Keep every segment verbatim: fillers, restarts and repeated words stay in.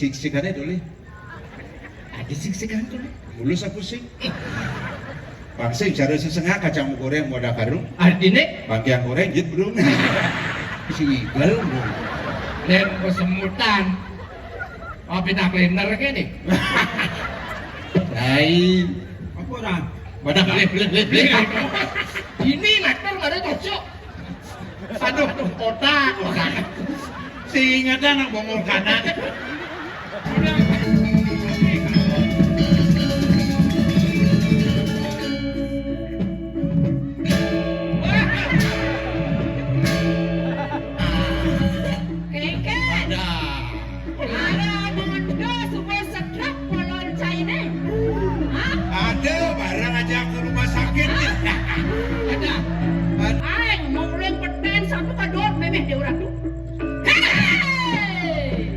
Siksikane dole. Adi siksikan to. Mulus aku sing. Bangsa bicara sesengah kacang goreng mau ada karung. Artine? Bangkiang goreng jit belum. Si Igal belum. Lem kesemutan. Apa tak cleaner kene? Lain. Apa ora? Pada beli, beli, beli, beli. Ini ngatur mari cocok. Aduh, otak, otak. Sing inget anak bongol kanan. Kengken. Ada. Ada mondo suka sedap polon caine. Hah? Ada barang aja ke rumah sakit. Hah? Ada. Aing mau uling peten satu kadon memeh dia orang tuh. Hei!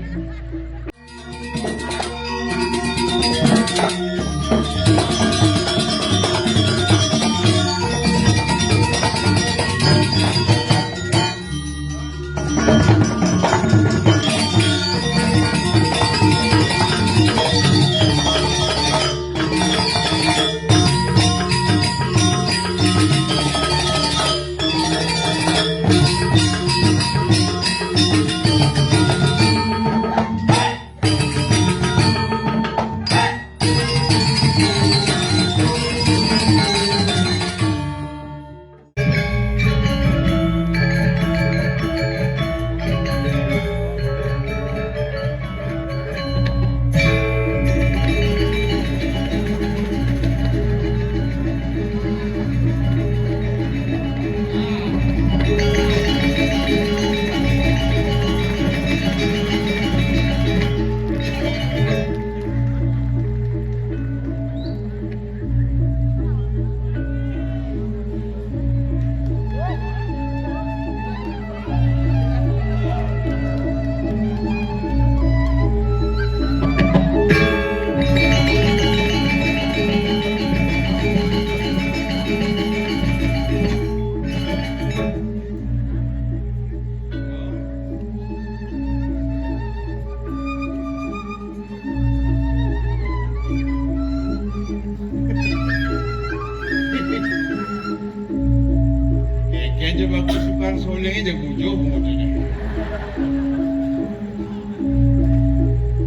Kayaknya coba aku suka soalnya aja bujur modelnya.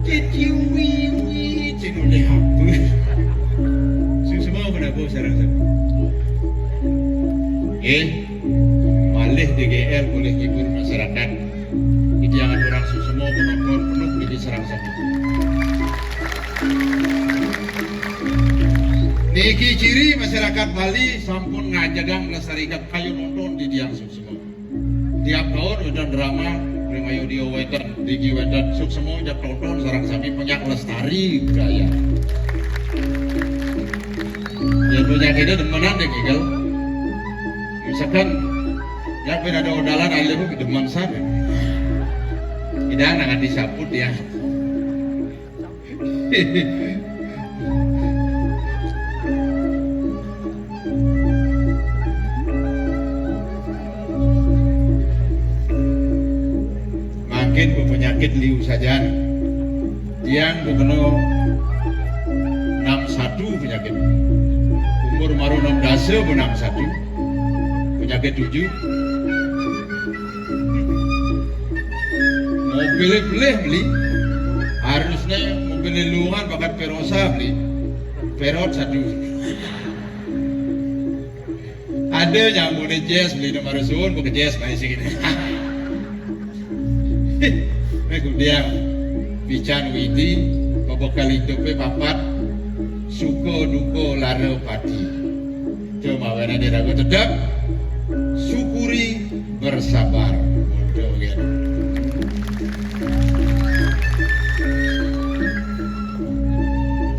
Ciciwiwi, cinulih aku. Sing semua pada bos sarang sama. Oke, malih D G R boleh hibur masyarakat. Jadi jangan orang semua menonton penuh di sarang sama. Niki ciri masyarakat Bali sampun ngajegang melestarikan kayu nonton di tiang suksma. Tiap tahun wénten drama ring Ayodya wénten, niki wénten suksma jak tonton sareng sami penyak lestari budaya. Yén penyakitnya demenan deh, Gigel. Misalkan, ya, ben ada odalan alim demen sana. Idang nang ati saput ya. Mangkin penyakit liu sajan. Tiang kena enam satu penyakit. Umur maru enam dasa enam satu. Penyakit tujuh. Mobilnya beli beli. Harusnya mobilnya luangan bakat perosa beli. Perot satu. Ada nyambungnya jazz beli nomor suun bukan jazz main sini. Nek dia pican widi pebekal hidupnya papat suka duka lara pati. Cuma wena dia ragu tetap syukuri bersabar. Mudah gitu.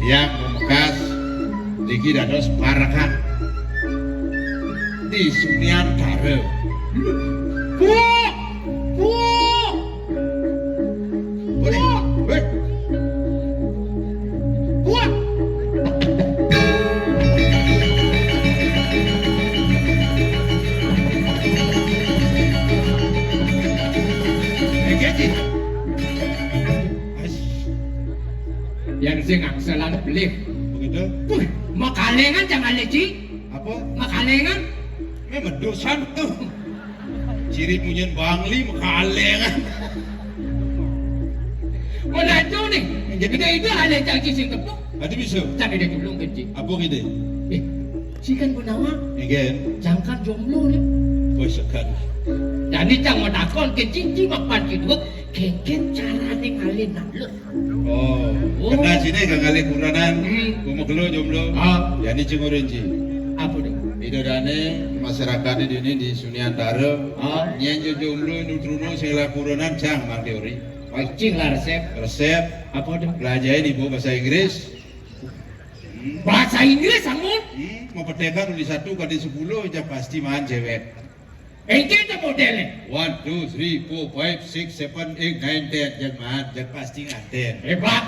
Tiang memekas niki dados parekan di Suniantara. Puak! Puak! Puak! Puak! Nggih, nggih. Wis. Yang sing ngangselan beli. Begitu? Wih, makalengan jangan lecik. Apa? Makalengan. Memang dosan tuh. Ciri punyen Bangli makalengan. Menantu nih. Jadi ide ada janji sing tepuk. Ada bisa. Jangan ada dulu kenci. Apa gitu? Eh, si kan Gunawan. Nggih. Jangkan jomblo nih. Wis segan. Jadi cang mau takon kenci ci mapan gitu. Kengken carane ngalih nalur. Oh, oh. Kena sini gak ngalih kurenan. Hmm. Gua mau gelo jomblo. Ah. Ya ini cing urin ci. Apa tuh? Itu dane masyarakat di sini di Suniantara. Ah. Nyen jo jomblo nutrunung sing lah kurenan jang mang teori. Wah, cing lah resep. Resep. Apa tuh? Belajarin ibu bahasa Inggris. Hmm. Bahasa Inggris, Anggun? Hmm, mau petekan di satu kali sepuluh aja pasti mahan cewek. Engke itu modelnya. One, two, three, four, five, six, seven, eight, nine, ten. Jangan mahan, jangan pasti nganten. Hebat.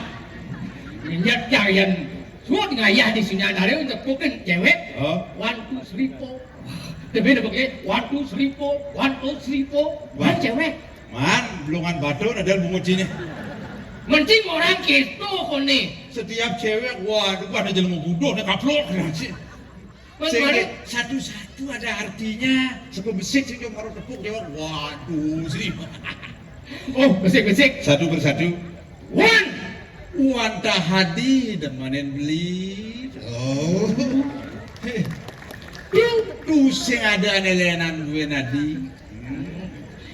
Minyak yang suat ngayah di sini ada untuk bukan cewek. Oh. One, two, three, four. Tapi udah pakai one, two, three, four. One, two, three, four. Wah. Kan cewek. Man, belungan batu ada bungut sini. Mending orang gitu kone. Setiap cewek, waduh, ada jelema bodoh nih kaplok. Mas Sing Mari. Satu-satu ada artinya. Sebelum besik sing karo tepuk dia, waduh, Sri. Oh, besik-besik. Satu persatu. Wan. Wan Tahadi demanen beli. Oh. Tuh, tuh sing ada anelenan gue nadi.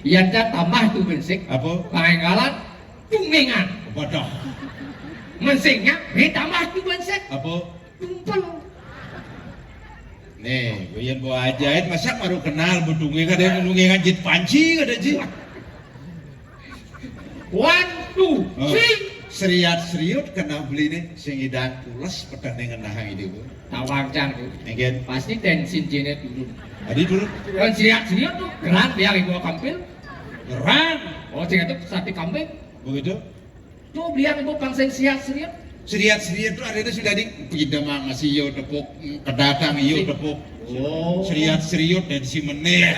Yang tak tambah tuh besik. Apa? Kaenggalan, tungengan. Waduh. Mensingnya, tambah tuh besik. Apa? Tumpel. Nih, gue yang bawa ajain, masa baru kenal bedunge kada yang nunge nganjit panci kada ji. One, two, oh. Three. Seriat seriut kena beli nih, sing idang pules peteng ning ngenahang ide gue. Tawang cang tuh. Enggen. Pasti tensin jene turun. Tadi turun. Kan seriat seriut tuh, geran biar ibu kampil. Geran. Oh, sing itu sate kambing. Begitu. Tuh biar ibu bangsa yang seriat seriut. Seriat seriut tuh artinya sudah di pindah mah masih yo tepuk, kedatang yo tepuk. Oh. Seriat seriut dan si meneh.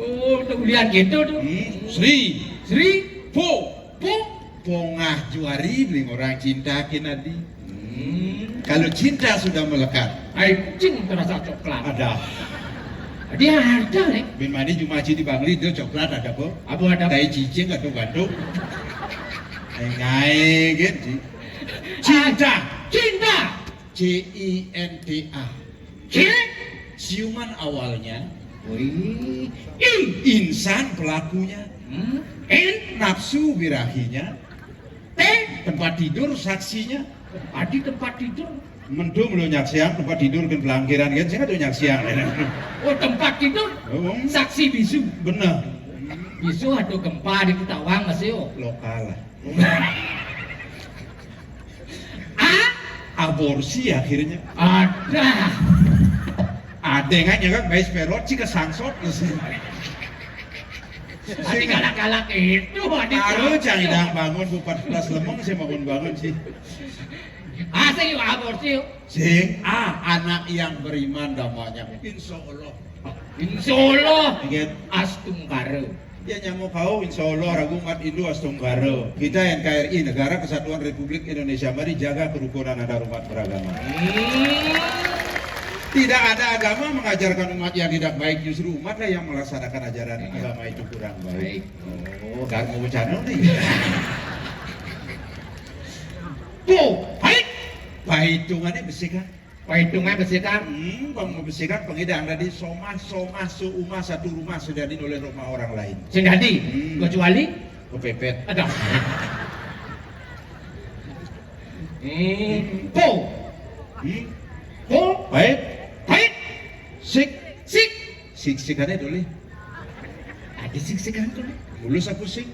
Oh, tuh lihat gitu tuh. Hmm, Sri. Sri. Po. Po. Pongah juari beli orang cinta kinadi. Hmm. Kalau cinta sudah melekat. Ai cing terasa coklat. Ada. Dia ada nih. Bin mandi cuma di Bangli dia coklat ada po. Apa ada? Tai cicing atau gantung. Ai ngai gitu. Cinta. Cinta. C I N T A. Ciri? Ciuman awalnya. Wih. I. Insan pelakunya. Hmm. N. Nafsu birahinya. T. Tempat tidur saksinya. Adi tempat tidur. Mendung lo nyaksian tempat tidur kan pelangkiran kan saya tuh nyaksian. Oh, tempat tidur. Oh. Saksi bisu. Benar. Bisu atau gempa di Ketawang masih oh. Lokal lah. A? Aborsi akhirnya. Ada. Ada kan ya kan guys perot sih kesangsot. Adi galak-galak itu, adi. Baru cang idang bangun bupat kelas lemong sih bangun-bangun sih. Ah, sing yuk aborsi yuk. Sing A, anak yang beriman damanya. Insya Allah. Insya Allah. Ingat. Astungkara. Ya nyamuk kau, insya Allah ragu umat Hindu astungkara. Kita N K R I, Negara Kesatuan Republik Indonesia, mari jaga kerukunan antar umat beragama. Hmm. Tidak ada agama mengajarkan umat yang tidak baik, justru umatlah yang melaksanakan ajaran agama itu kurang baik. Baik. Oh, gak mau bercanda nih. Tuh, baik. Baik hitungannya besi kan? Paitungan besikan. Hmm, bang mau besikan pengidang tadi somah somah seumah satu rumah sudah oleh rumah orang lain. Sing dadi, hmm, kecuali kepepet. Ada. Hmm, po. Hmm. Po. Baik. Baik. Sik. Sik. Sik-sikannya dulu. Ada sik-sikan tuh. Mulus aku sih.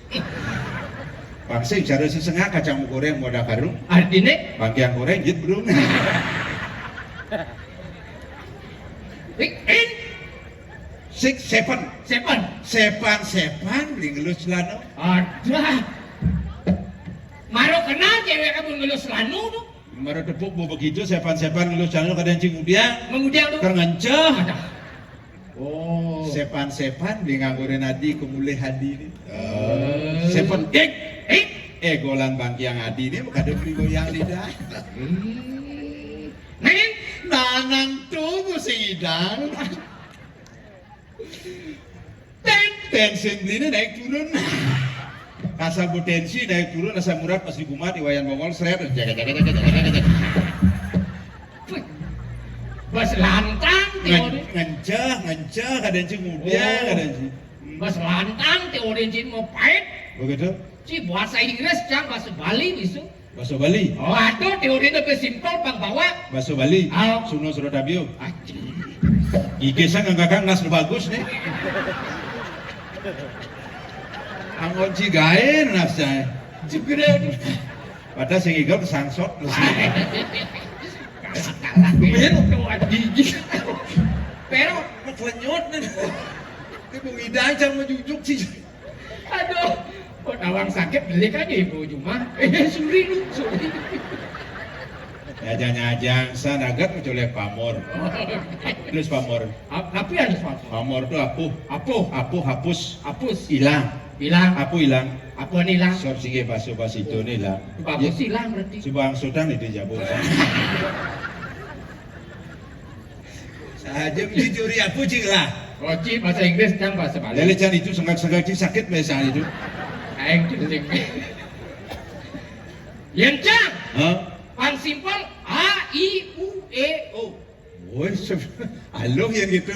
Bangsa bicara sesengah kacang goreng modal karung. Artinya? Bangkiang goreng jit belum. Six, seven. Seven. Sepan, sepan, beli ngelus lano. Ada. Maro kenal cewek kamu ngelus lano tuh. Maro tepuk mau begitu, sepan, sepan ngelus lano kadang cing udiang. Mengudiang tuh. Kerengence. Ada. Oh. Sepan-sepan beli nganggurin adi kemulih adi ni. Oh. Sepan ik. Ik. Eh, golan bangkiang adi ini kada beri goyang lidah. Hmm. Nih, nanang tuh sing idang. Ten, tensi ini naik turun. Asa bu tensi naik turun, asa murah pas di kumat, di wayan bongol, seret, jaga, jaga, jaga, jaga, jaga. Bas lantang teori. Ngenceh, ngenceh, kadang sih muda, oh, kadang sih. Bas lantang teori sih mau pahit. Begitu. Si bahasa Inggris, cang bahasa Bali, bisu. Baso Bali. Oh, aduh, teori lebih simpel, Bang, bawa. Baso Bali. Oh. Suno Surotabio. Anjing. Iki saya nggak nas bagus nih. Angon cigain nas saya. Jebret. Padahal sing igel kesangsot terus. Kalah, kalah. Iya, tuh, gigi. Pero, mas lenyot nih. Ini mau ngidang, jangan menjujuk sih. Aduh, kok tawang sakit, beli kan ibu cuma. Eh, suri lu, suri. Nyajang-nyajang, sanagat mencolek pamor. Terus pamor. Ap-, tapi harus pamor. Pamor tuh apuh. Apuh. Apuh hapus. Hapus. Hilang. Hilang. Apuh hilang. Apuh hilang. Sor singgih baso basi itu nih hilang. Bagus hilang berarti. Subang Sudan itu jago. Saja mesti curi apa cik lah. Roci bahasa Inggris kan bahasa Bali. Lele can itu sengak-sengak cik sakit biasa itu. Aing cing. Yen cang. Hah? Pang simpel A I U E O. Woi, se-, alo yang gitu.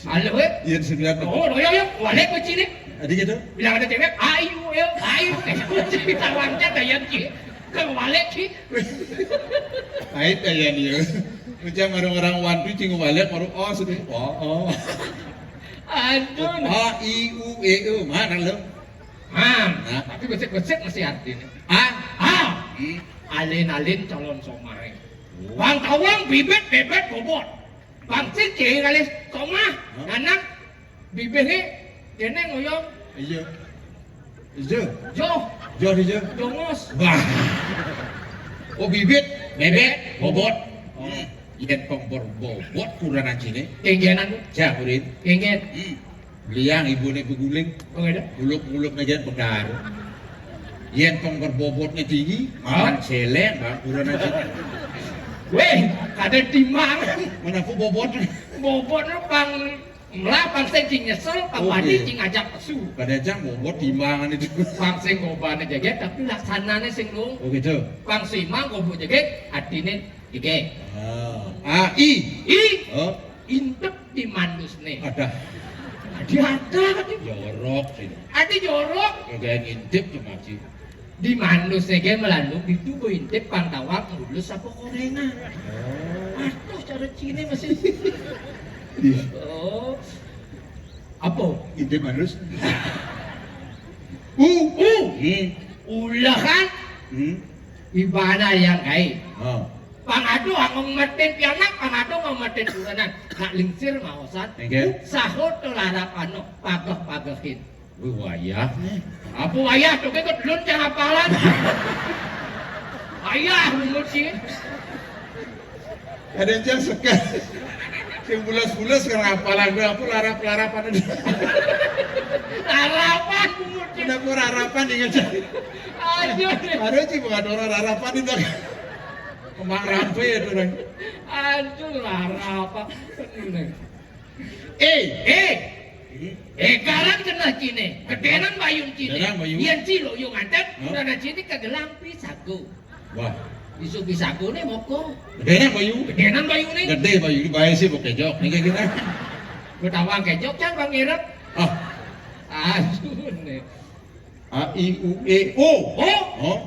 Alo, eh? Yang sebenarnya. Oh, lo yang, yang balik ke sini. Ada gitu. Bilang ada cewek, A I U E O, A I U E O. Kita wancat aja ki. Ke balik ki. Ait aja nih. Macam orang-orang wantu cing balik baru oh sudah. Oh, oh. Aduh. A I U E O mana lo? Ah, nah, tapi besek-besek masih artinya. Ah, ah. Hmm. Alin-alin calon somai. Oh. Bang tawang bibit bebet bobot. Bang sing cing alis somah. Hah? Anak bibirnya kene ngoyong. Iya. Iya. Jo. Jo di jo. Jongos. Wah. Oh, bibit, bebek, bobot. Oh. Hmm. Yen pembor bobot kurang anjine. Kenggenan. Jamurin. Kenggen. Hmm. Liang ibu ne beguling. Oh, ada. Muluk-muluk aja bengar. Yen pembor bobotnya tinggi, hah? Makan celeng, bang, kurang anjine. Weh, kada timang. Mana aku bobot? Bobot lu pang Lah, pang sing cing nyesel, pang wani cing ngajak pesu. Kada cang bobot timbangan itu. Pang sing bobane jegeg, tapi laksanane sing lung. Oh, gitu. Pang simang gobo jegeg, atine jegeg. Ah. A, I. I. Oh. Intep di mandusne. Ada. Adi ada, adi. Jorok sih. Adi jorok. Kagak ngintip cuma sih. Di manus ge melalung itu intip pang tawang mulus apa korengan. Oh. Aduh, cara Cina masih. Iya. Oh. Apa? Intip manus. U. U. Hmm. Ulahan. Hmm. Ibana yang kai. Oh. Pang ado angong maten pianak, pang ado angong maten turanan. Nak lingsir ngaosan. Oke. Saho to larap ano, pageh-pagehin. Wih, wayah. Apa wayah? Coba ikut dulu, jangan hafalan. Wayah, menguci. Ada yang jangan sekat. Yang bulas-bulas kan hafalan. Udah, aku larap-larapan aja. Larapan, menguci. Kenapa larapan ingat saya? Aduh. Ada sih bukan orang larapan itu. Kemang rampe ya tuh orang. Aduh, larapan. Bener. Eh, eh. Hmm. Eh, garan kena Cine. Gedenan bayun Cine. Gedenan bayun. Yen Cilo yo nganten, hah? Dana Cine kegelang pisago. Wah. Isu pisago ne moko. Gedenan bayun. Gedenan bayun ne. Gede bayun ne, bae sih pakai jok. Nih kayak gini. Betawang kejok cang bang ngerep. Ah. Aduh ne. A, I, U, E, O. Oh. Oh.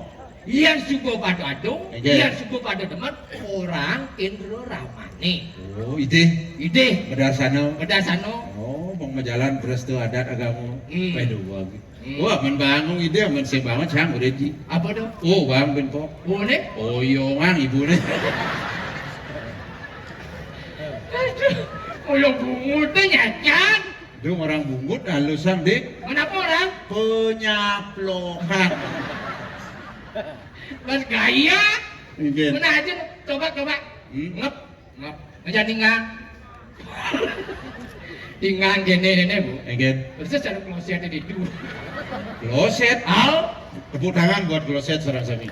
Yang suka pada adung, oke. Yang suka pada demen, orang Indro Ramane. Oh, ide. Ide. Bedasano. Bedasano. Oh, bang majalan restu adat agama. Hmm. Aduh, wah. Hmm. Wah, men bangun ide, men saya banget sang udah ji. Apa tuh? Oh, bang ben pok. Oh, ne? Oh, iyo, bang, ibu ne. Aduh, kalau bungut tuh nyacan. Dong orang bungut halusan, Dik. Kenapa orang? Penyaplokan. Mas gaya. Mungkin. Mana aja, coba, coba. Hmm? Ngep, ngep. Aja ninggal. Tinggal kéné, Bu. Inggih. Persis ada kloset di itu. Kloset? Al? Tepuk tangan buat kloset sareng sami.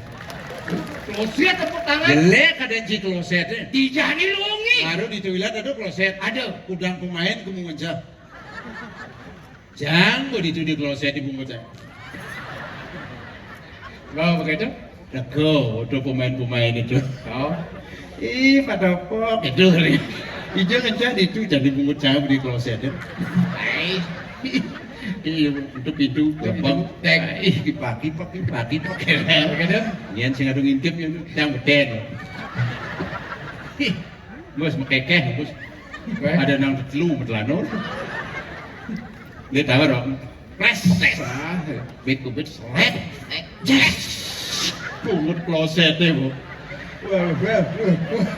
Kloset tepuk tangan. Jelek ada ci kloset. Dijani lungi. Baru di toilet ada kloset. Ada. Kudang pemain kamu ngejak. Jang, kok di itu di kloset ibu ngejak. Lo begitu? Lego, udah pemain-pemain itu. Oh. Ih, pada pok. Itu kali. Ijo ngejak di itu jadi bungut jauh di kloset ya. Ai. Iya, untuk itu gampang. Tek. Ih, pagi-pagi, pagi-pagi. Begitu? Nian sing adu ngintip ya, yang beten. Ih, bos mekekeh, bos. Ada nang telu, metelanur. Dia tahu dong. Pres, pres. Bit ku bit, seret. Yes. Bungut kloset ya, Bu. Wah, wah, wah, wah.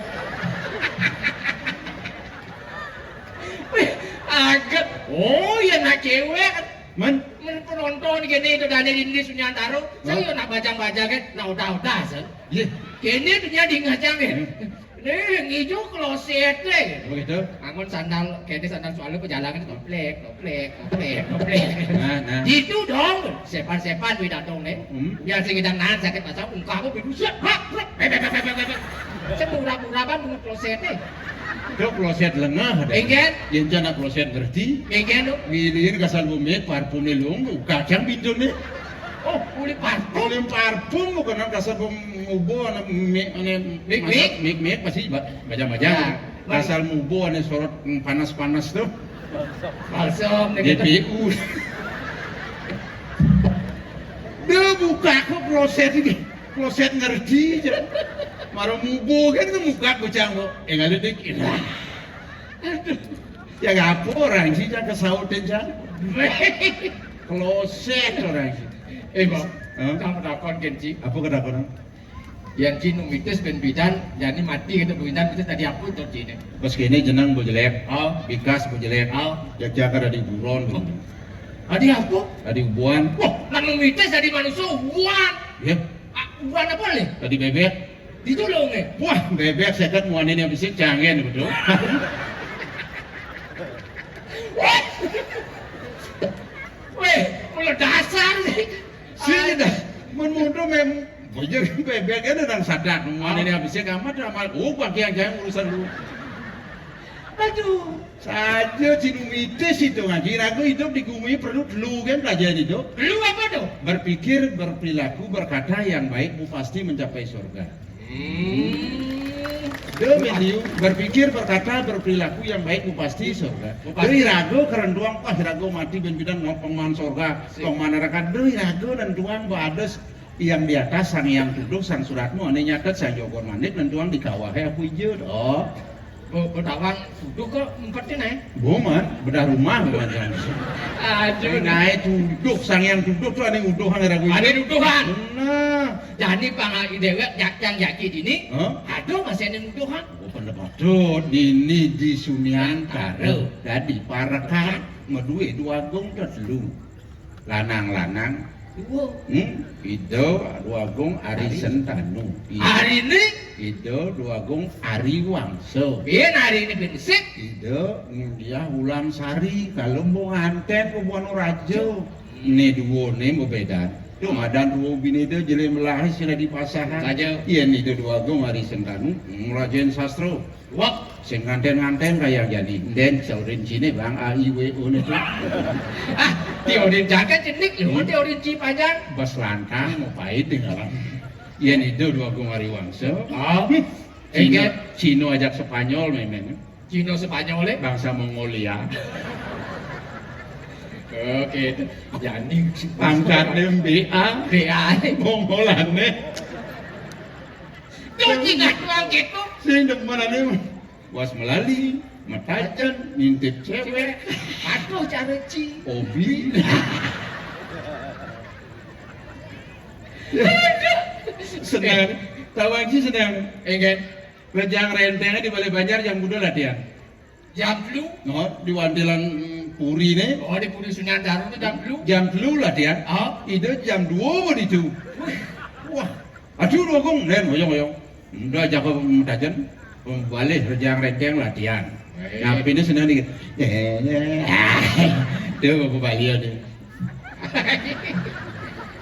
Wih, aget. Oh, ya nak cewek. Men? Men penonton gini itu dari Indi Sunyantaro. Saya nak bajang-bajang kan. Nah, udah-udah, sen. Iya. Kini dunia di ngajang ya. Nih, ngijo kloset deh. Begitu. Angon sandal, kene sandal soalnya pejalangan toplek, toplek, toplek, toplek. Nah, nah. Gitu dong. Sepan-sepan wi datang nih. Hmm. Biar sing kita nahan sakit pasang, ungkap apa bidu set, hak, hak, bebek, bebek, bebek, bebek. Semurah-murah kan bungut kloset deh. Itu kloset lengah deh. Enggak. Yang cana kloset ngerti. Enggak lo. Ngilihin kasar bumi, parfumnya lu, kacang pintu nih. Oh, uli parfum. Uli parfum bukan kasar bumi ngubo, anak mik, anak mik, mik, mik, pasti baca-baca. Ya. Asal mubo ane sorot panas-panas tuh. Balsam nih gitu. D P U. Dia buka kok kloset ini. Kloset ngerti aja. Maro mubo kan ke muka bocah kok. Eh, nggak ada dikit. Aduh. Ya ngapa orang sih, jangan kesautin, jangan. Kloset orang sih. Eh, Bang, kamu takon kan, Ci? Apa ketakonan? Yang Ci nu mitis ben bidan, jadi mati gitu, bidan mitis tadi apa tuh, Ci, ini? Pas kene jenang bu jelek, oh, bikas bu jelek, oh, jaga ada di buron gitu. Tadi apa? Tadi ubuan. Wah, nang mitis tadi manusia ubuan. Ya. Ah, ubuan apa nih? Tadi bebek. Ditulung ya? Wah, bebek seket muanin yang bisik cangen betul. Weh, kalau dasar sih. Sini dah. Mun mundur mem. Bujur bebek itu nang sadak. Mana ini habisnya kamat amal. Oh, pakai yang jangan urusan lu. Aduh. Saja Ci nu mitis itu ngaji. Ragu hidup di bumi perlu dulu kan pelajaran hidup. Dulu apa tuh? Berpikir, berperilaku, berkata yang baik, mu pasti mencapai surga. Hmm. Demikian, berpikir, berkata, berperilaku yang baik, mu pasti surga. Doi rago kerenduang, wah, rago mati ben bidan ngopong man surga, ngopong man neraka. Doi rago nentuang badas yang di atas, sang yang tuduh, sang suratmu, ane nyatet, sang jogon manik, nentuang di kawah ya aku ijo, doh. Oh, bedawang tuduh kok empetin eh? Boman, bedah rumah, boman kan. Aduh. Naik tuduh, sang yang tuduh tuh ane uduh, ane ragu. Ane tuduhan. Nah. Jadi pang dewek jak yang jaki dini, hah? Aduh, masih ane tuduhan. Oh, pendapat tuh, dini di Suniantara. Jadi parekan, medue dua gong telu. Lanang-lanang. Dua. Hmm, Ida Dwagung Ari Sentanu. Ari ini? Ida Dwagung Ari Wangsa. Piye Ari ini pinsik? Ida Ngundiah Wulan Sari, kalau mau nganten ke Buana Raja. Ini dua ini berbeda. Tuh, madan dua bini itu jeli melahi sila di pasahan. Saja. Iya, ini Ida Dwagung Ari Sentanu, ngelajain sastra. Wah, sing nganten-nganten kaya jani. Den saurin cine bang A I W O ne tu. Ah, teorin jagat cenik lu, teorin ci panjang. Bas lantang mau pahit dengan. Yen itu dua gong hari wangsa. Oh. Cino, Cino ajak Spanyol memang. Cino Spanyol eh? Bangsa Mongolia. Oke, itu. Jani pangkat B A. B A. Mongolane. Tuh, Cina doang gitu. Sing demen ane was melali, metajen, ngintip cewek. Aduh, cara ci. Hobi. Senang. Tawang ci senang. Enggak. Rejang rentengnya di Balai Banjar jam budal latihan. Jam telu? No, di Wantilan Puri ne. Oh, di Puri Sunyantaro tu jam telu? Jam telu latihan. Ah? Ida jam dua pun itu. Wah. Aduh, dua gong, len, oyong, oyong. Udah jago metajen, balik rejang renteng latihan. Nah, ini seneng nih. Tuh, aku balian nih.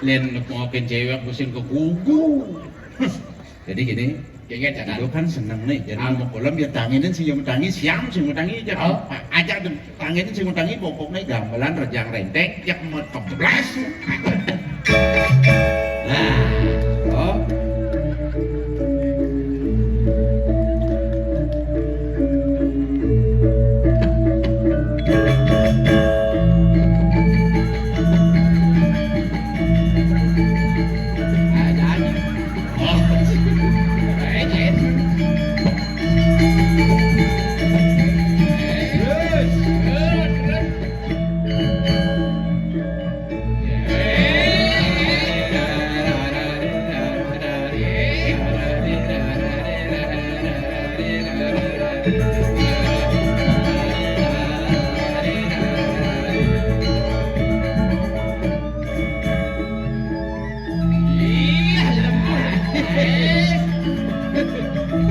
Len mau cewek musim ke gugu. Jadi gini, Gini, jangan. Lu kan seneng nih, jadi Ah. Mau kolam ya tanginin sing yang tangi, siang sing tangi, ya. Oh. Ajak dong, tanginin sing tangi, pokoknya gamelan rejang renteng, ya mau keblas. Nah, oh.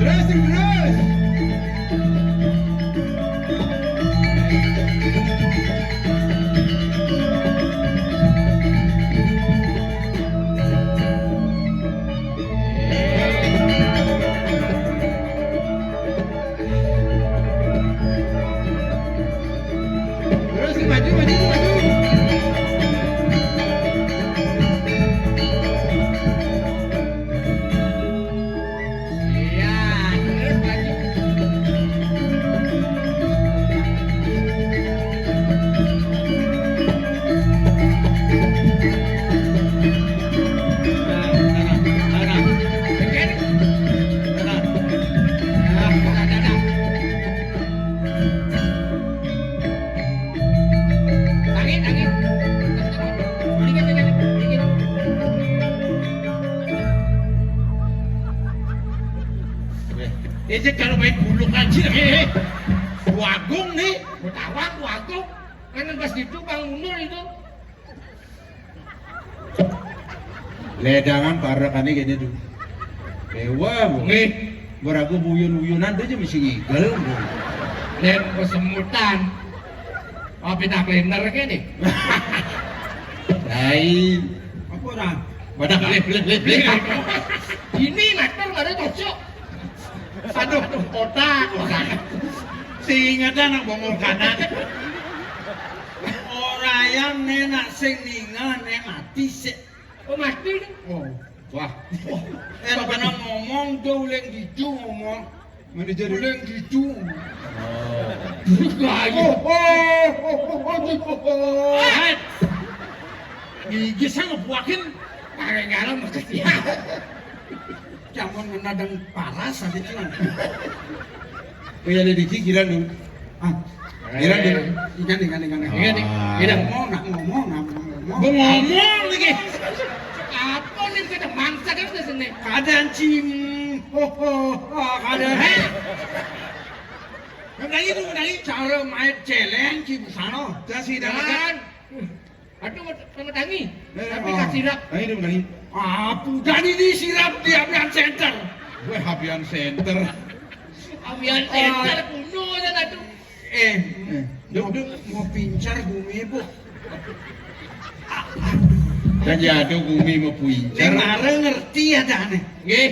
Terus, terus. Terus, maju, maju, maju. Iya, terus maju. Nah, nah, nah, nah. Nah, nah, nah. Angin, angin. Dikit, dikit, dikit. Weh, ini kalau main buluk aja, eh, eh. Wagung nih. Gua tawang, wagung. Kan pas gitu, Bang Munur itu. Ledangan parekane kene, Du. Dewa, Bu. Nggih. Mbok aku buyun-buyunan, dia aja mesti ngigel, Bu. Nek kesemutan. Apa tak kalender kene? Lain. Apa ora? Wadah, bleh, bleh, bleh, bleh. Ini ngatur, nggak ada cocok. Aduh, otak, otak. Sing inget anak bongol kanan. Ora yang nenak sing ninggal, nek mati sik. Oh, mati. Oh, wah. Eh, pernah ngomong, do uling didu ngomong. Mana jadi? Uling didu. Oh. Ayo. Oh, oh, oh, oh, oh, oh, oh. Eh. Gigi saya ngebuakin. Pakai garam bekas dia. Jangan menadang paras aja, Cing. Oh, ya, ada dikit, kira dulu. Ah, kira dulu. Ingat, ingat, ingat, ingat. Ingat, ingat. Ah. Ngomong, nak ngomong, nak ngomong. Gua ngomong lagi. Apa nih, kita mangsa kan di sini? Keadaan, Cing. Oh, oh, oh, keadaan. Eh. Ngendangi tuh, ngendangi. Cara main celeng, Cing, sana. Kasih dan Aduh, sama tangi. Eh, tapi oh. Kasirap. Tangi dong, tangi. Ah, bukan ini sirap di Avian Center. Gue Avian Center. Avian Center, ah. Kuno aja lah tuh. Eh, eh, duk, duk. Mau pincar bumi, Bu. Kan jatuh bumi mau pincar. Ini marah ngerti ya, dah, nih. Nggih.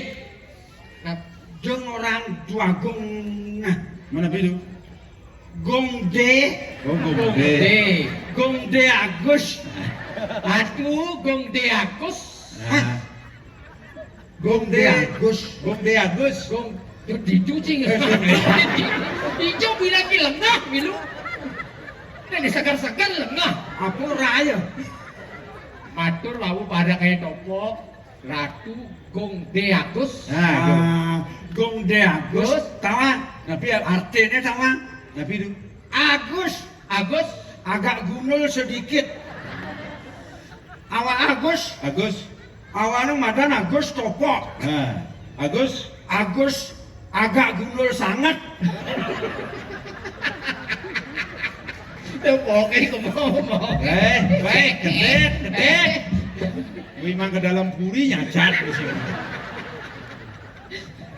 Nah, jeung orang Duagung. Nah, mana beda? Gong D. Oh, Gong D. Gong D. Gong D Agus. Aduh, Gong D Agus. Nah. Hah? Gong D Agus. Gong D Agus. Gong D dicuci. Eh, Gong D. Dicu bilang ki lengah, milu. Ini segar-segar lengah. Apa raya? Matur wau pada kayak topok. Ratu Gong D Agus. Nah, Gong. Ah, Gong D Agus. Terus? Tawa. Tapi ya artinya tawa. Tapi itu. Agus. Agus. Agak gundul sedikit. Awak Agus. Agus. Awaknya madan Agus topok. Nah, Agus. Agus. Agak gundul sangat. Itu pokoknya ngomong. Eh, baik, gedek, gedek. Gue emang ke dalam puri nyacat di sini.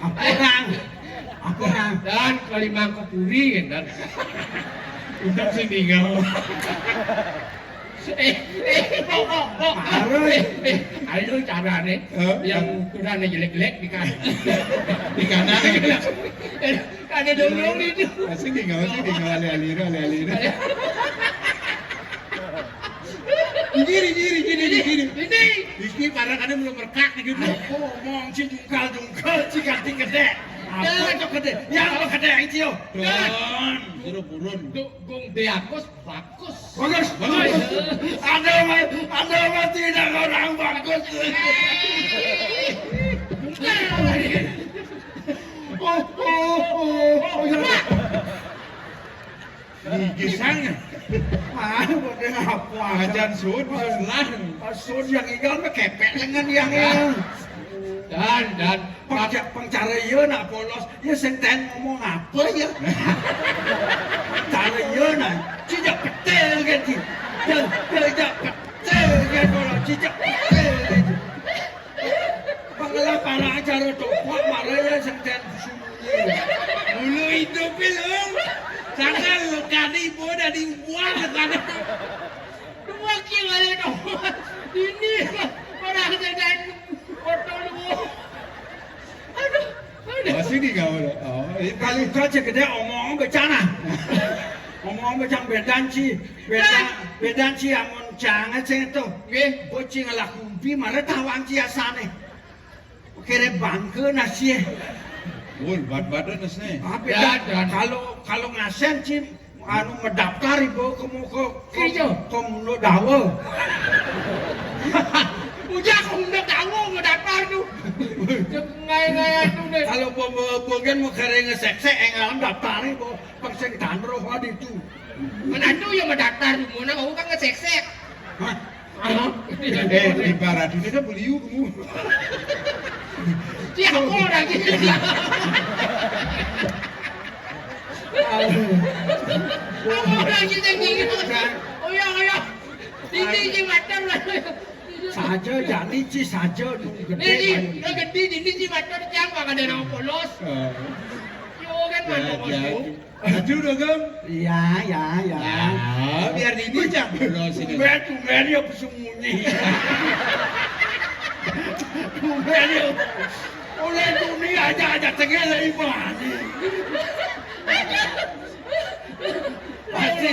Apa orang? Apa, Kang? Dan kali Mangkupuri, kan. Untuk sing tinggal. Eh, eh, kok, kok, kok. Parah. Eh, eh, ayo carane. Hah? Yang ukurannya jelek-jelek di kan. Di kanan. Eh, ada dong-dong itu. Masih tinggal, masih tinggal, alih-alih, alih-alih. Gini, gini, gini, gini. Ini. Iki para kadang belum merekak gitu. Aku ngomong si jungkal-jungkal, si ganti gede. Apa itu gede? Ya, apa gede yang cium? Turun, suruh turun. Tuh, Gung Deakus bagus. Bagus, bagus. Ada mas, ada mas tidak orang bagus. Oh, oh, oh, oh, ya. Di gisangnya. Ah, bodoh apa? Ajan sun, selah. Sun yang igal mah kepek lengan yang. Dan, dan. Pengca-, pengcara iya nak polos. Ya sing ten ngomong apa ya? Cara iya nah, cijak petel kan ci. Ya, ya, cijak petel kan kalau cijak petel kan ci. Pengelah para acara copot malah ya sing ten sembunyi. Mulu itu film. Sangat lo kali boda di buah sana. Dua kilo aja dong. Ini orang saya foto lu. Aduh, aduh. Masih di gaul. Oh, ini kali kau cek gede omong becana. Omong becang bedan ci, bedan, bedan ci amun jangan sing itu. Nggih. Bocing lah kumpi malah tawang ci asane. Kere bangke nasi. Woi, bat-batan nasi. Tapi ya, dan kalau, kalau ngasen ci anu mendaftar ibu ke muka ke, iya, ke mulut dawa. Udah aku mulut dawa mendaftar tu. Ngai-ngai tu deh. Kalau bukan mau kere ngeseksek engalan daftar ibu pengsentan roh di tu. Menantu yang mendaftar di mana aku kan ngeseksek. Hah? Eh, ibarat ini kan beliau kamu. Siapa orang gitu? Apa orang gitu yang gini? Oh ya, oh ya. Ini, ini macam lah. Saja, jani ci saja. Ini, ini, gede, ini ci macam siapa kan ada nama polos. Eh. Yo kan mana polos. Aduh, dong, Gem. Iya, iya, iya. Nah, biar ini aja. Tumben, tumben ya bersembunyi. Tumben ya. Oleh dunia aja, aja tengah lah iman. Pasti,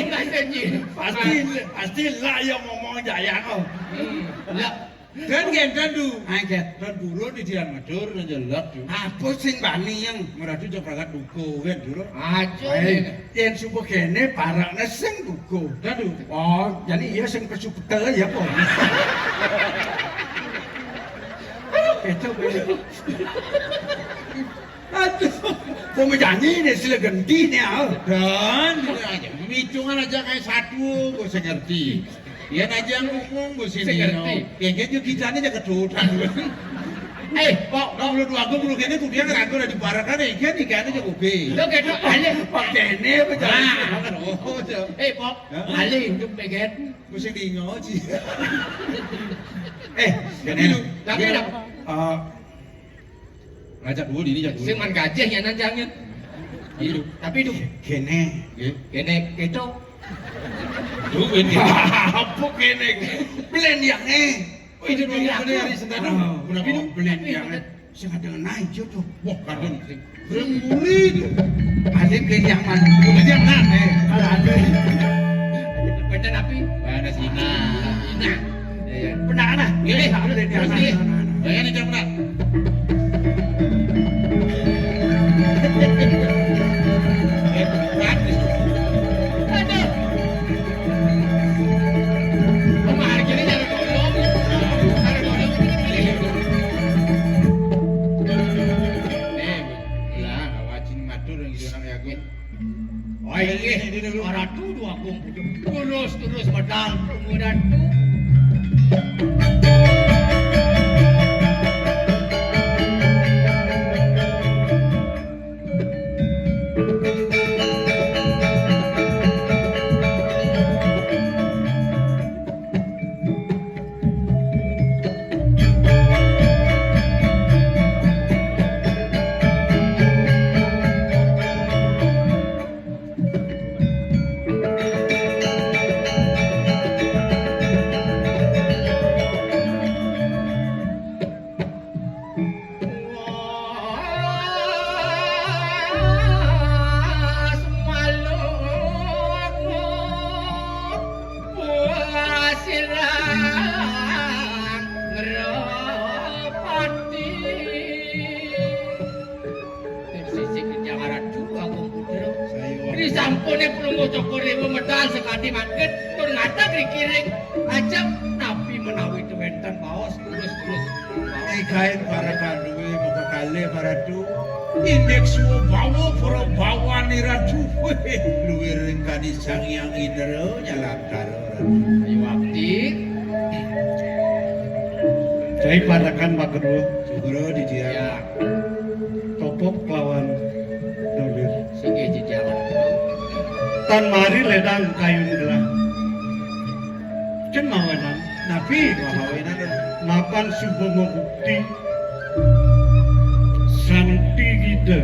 pasti, pasti lah yang ngomong jaya kok. Hmm, lah. Dan gen dan du. Angkat. Dan burun di Dian Madur dan jelek du. Apa sing bani yang meradu jok ragat duko kan dulu. Aja. Ayo, yen subuh kene parakne sing duko. Dan du. Oh, jadi iya sing pesu pete ya kok. Itu bener. Aduh, mau menyanyi nih sila ganti nih ah. Dan ini aja, hitungan aja kayak satu, gue ngerti. Iya, aja ngomong gue sini. Saya ngerti. Ya, kayak gitu, kita ini jaga tuh. Eh, kok, kok lu dua gue belum kene kudu dia ngeragu dari barakan ya, kan ikan aja gue. Lo kayak tuh, ale. Pak Dene apa jalan? Nah, oh, oh. Eh, kok, hah? Ale hidup pengen. Gue sih bingung sih. Eh, tapi, tapi, eh, ngajak dulu ini, ngajak dulu. Sing man gajah ya, nan jangan. Iya. Tapi itu. Kene. Iya. Kene, itu. Duh, ini. Apa kene? Belen yang, eh. Oh, itu dua kali hari Senin. Oh, kenapa? Itu belen yang, eh. Sing ada naik, yo, tuh. Wah, kadang. Beremuri itu. Ada belen yang mana? Bukan yang mana, eh. Kalau ada. Baca napi? Mana sih? Nah. Nah. Iya. Benar, nah. Ini, terus nih. Bayar nih, Cak, benar. Eh, berat nih. Aduh. Kemarin gini jangan ngomong. Jangan ngomong. Nih, lah, awak cing matur yang gitu, nak yakin. Oh, ini, ini dulu. Ratu dua kumpul. Terus, terus, medal, medal. Pune Palungguh Cokor I Déwa medal sakadi mangkin tur ngadeg rikiring ajeng napi menawi wénten baos terus-terus. Ing kain para panduwé maka kalih Ratu. Indik suwa bawa para bawané Ratu. Luwiring kadi Sang Hyang Indra nyalantara Ratu. Ayo abdi. Cai parekan Pak Kedua. Sugro di dia. Ya. Topop kelawan dolir. Singgih jejalan. Tan mari ledang kayun gelah. Cén mawenan. Napi mawenan? Mapan suba mabukti santi gida.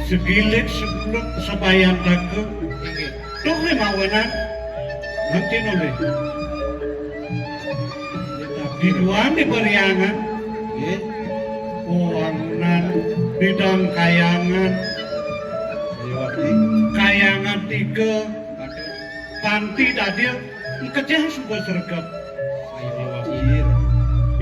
Segilik sebelum sabayantaka. Inggih. Tuh nih mawenan. Nanti nolih. Biduan di Pariangan. Nggih. Wangunan bidang kayangan. Ayo, Abdi. Kayangan tiga. Panti tadi kecil suba sregep. Ayo, Abdi.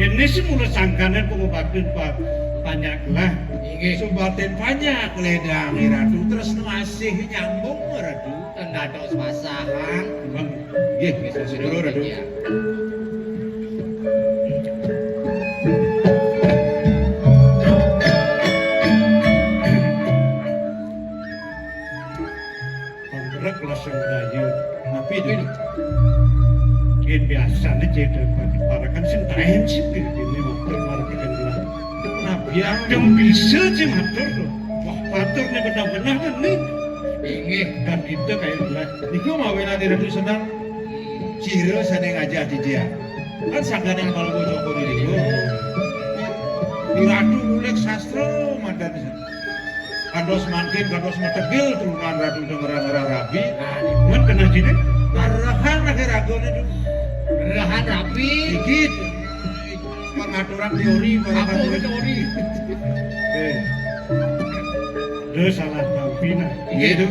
Ini sih mula sangkanan pengobatan Pak panjak lah. Inggih. Subatin panjak ledang Ratu terus asih nyambung Ratu. Ten dados pasahan. Nggih, nggih, sastra, Ratu. Iya. Panggerak lasang daya. Napi itu? Nggih, biasane cedek parekan sing taen sih, nggih, ini waktu marang. Napi yang bisa sih matur to. Wah, matur nih benar-benar kan nih. Inggih. Dan kita kayak lah. Niku mawinan Ratu seneng. Sira sane ngajah didian. Kan sangganing Palungguh Cokor I Déwa. Di Ratu ngulik sastra mandan. Kandos mangkin, kandos metegil turunan Ratu Dengerang Rabi. Mun kena sini? Arahan akhir ragane tu. Arahan rabi. Iki pengaturan teori para apa teori. Eh. Dia salah tampina. Iya tu.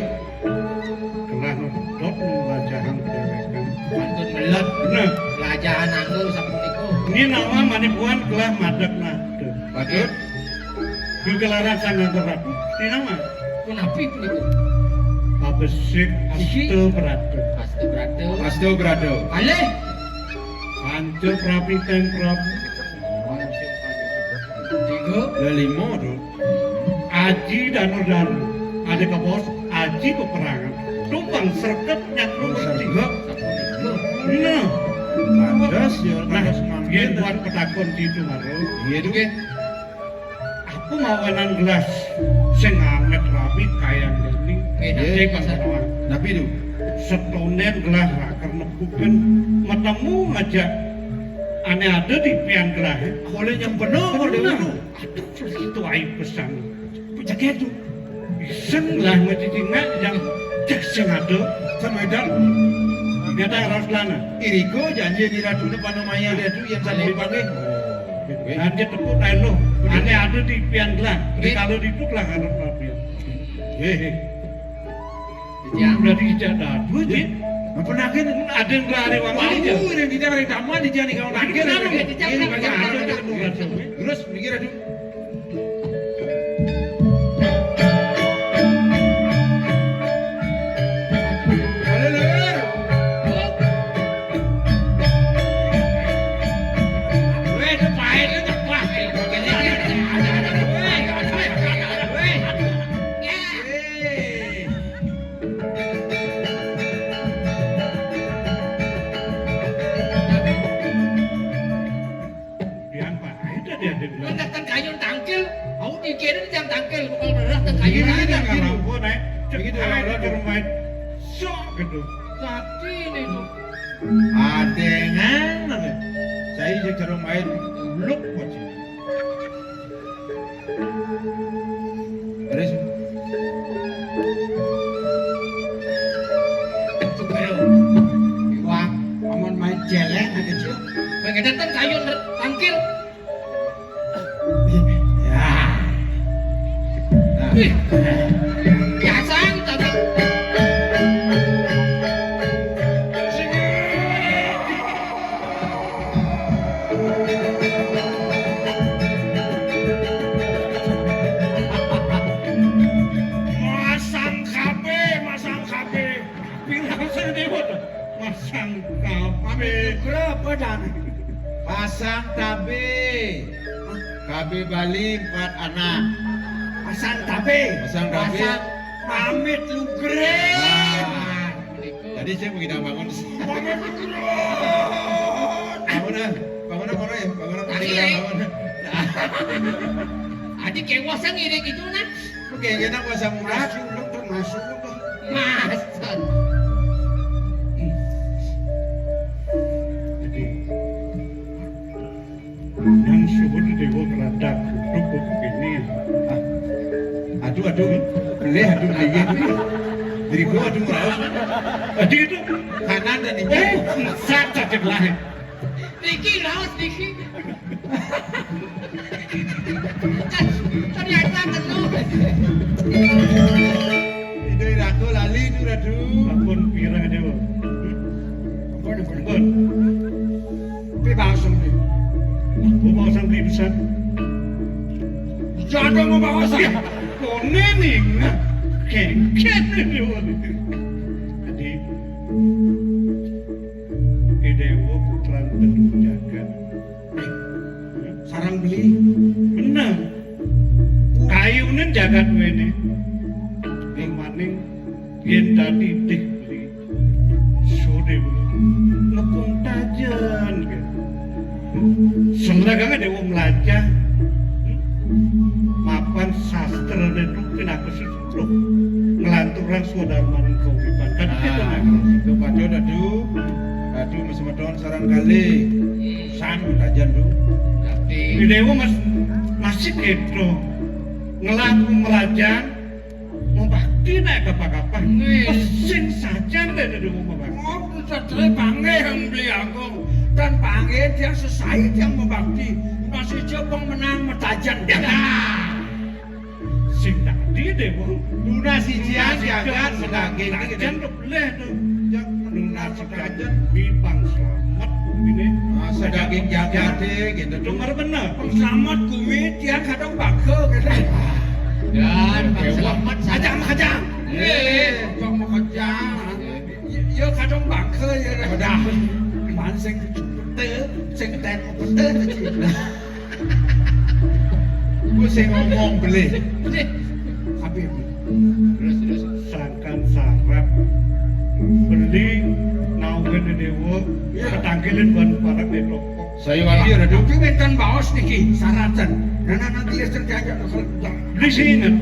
Kelah medhot nang lajahan dheweken. Pantun melot. Nah. Lajahan anggo sapunika. Ini nama manipuan kelah madeg nah. Patut. Gegelaran sang ngantor ratu. Ini nama. Punapi punika? Pabesik Iki. Asta Brata. Asta Brata. Asta Brata. Kalih. Panca Prapiteng Prabu. Tiga. Lah lima tu. Aji Danur Danu, ada kabaos Aji Peperangan. Tumpang serket nyang ngerti. Serget. Nah, pantes ya, nah, pantes mangkin. Yen buat petakon di itu baru. Iya, itu. Oke. Aku mawanan gelas sing anget rapi kayang jani. Iya. Sing pasar. Tapi itu. Setonen gelas raker nepuken metemu ngajak ane ada di pian gelas. Boleh nyempeno, boleh. Bener. Aduh, itu aib pesan. Penjaga itu. Iseng lah mesti tinggal yang cek sing ada. Kan wedal. Dia tak harus lana. Iriko janji di ratu depan maya dia tu yang sampai panggil. Nanti tepuk tayo. Ane ada di pian gelah. Di kalau di itu lah harus rapi. Hehe. Ya, berarti tidak ada duit, ya. Apa nangkin? Ada yang lari wang aja. Wah, yang tidak ada tamu di jani kawan lagi. Ada yang tidak ada. Terus mikir aduh. Halo, Lur. Weh, itu pahit itu, wah. Weh, weh, weh. Pian Pak, ayo dah dia, dia bilang. Datang kayun tangkil, aku mikirin yang tangkil, bukan beras dan kayun. Iya, aja. Kalau pun, eh, begitu, ayo, kalau ke rumah, sok gitu. Tapi ini tuh. Adengan, saya jadi rumah, luk, kok. Terus? Itu baru. Iwak, amun main jelek, aja, Cil. Pengen datang kayun tangkil. Ya. Nah. Ih. Biasa, tata. Masang kabeh, Pasang tabe. K B Bali empat anak. Pasang tabe. Pasang tabe. Pasang pamit lugré. Nah, jadi saya begitu bangun. Bangun, bangun, bangun, bangun, bangun. Adi, adi kéwasa ngene gitu nah. Oke, kita pasang murah. Masuk, masuk. Mas. Jadi, nang suhun déwa keradak duduk kok begini. Ah. Aduh, aduh. Belih, aduh, belih. Diriku, aduh, meraus. Aduh, itu. Kanan dan ini. Eh, sat, sat, sat, lahir. Niki, raos niki. Ternyata ngeno. Itu iraku lali itu, Ratu. Ampun, pirang, Dewa. Ampun, ampun, ampun. Pi pasang ni. Aku pasang beli besar. Jangan mau bawa saya. Koné ning. Kengken, Dewa. Jadi, Idéwa putran telu jagat. Sareng beli. Bener. Kayuné jagat wéné. Ning maning yén dadi dih beli. Sodé ngepung tajen. Selegange Dewa melajah. Mapan sastra dan rukin aku Loh, nglanturang swadarmaning kauripan. Kan gitu, nah. Itu pacul, aduh. Aduh, mas semeton sareng kalih. San tajen, Du. Dadi Dewa mas masih gitu. Ngelaku merajan, mabakti nek kapah-kapah. Nggih. Pesing sajan dene Dewa mabakti. Oh, satere panggih yang beli aku. Dan panggih dia sesai dia mabakti. Masih jebong menang metajan. Ya. Sing dadi, Dewa. Lunas sijian jagat sedaging. Jan to beleh to. Lunas sijian. Bipang selamat kumine. Ah, sedaging jagate gitu. Dengar bener. Pang selamat kumi tiang kadang bangga gitu. Dan pang selamat aja makajang. Eh, kok makajang. Ya kadang bangga ya. Udah. Man sing pete, sing ten pete. Ku sing ngomong beli. Tapi terus, terus. Sangkan sarap beli nauwin Dewa. Iya. Ketangkilin ban parak di toko. Saya wali ada. Tapi wénten baos niki syaratan. Nah, nah, nanti listrik diajak. Beli sih ingat.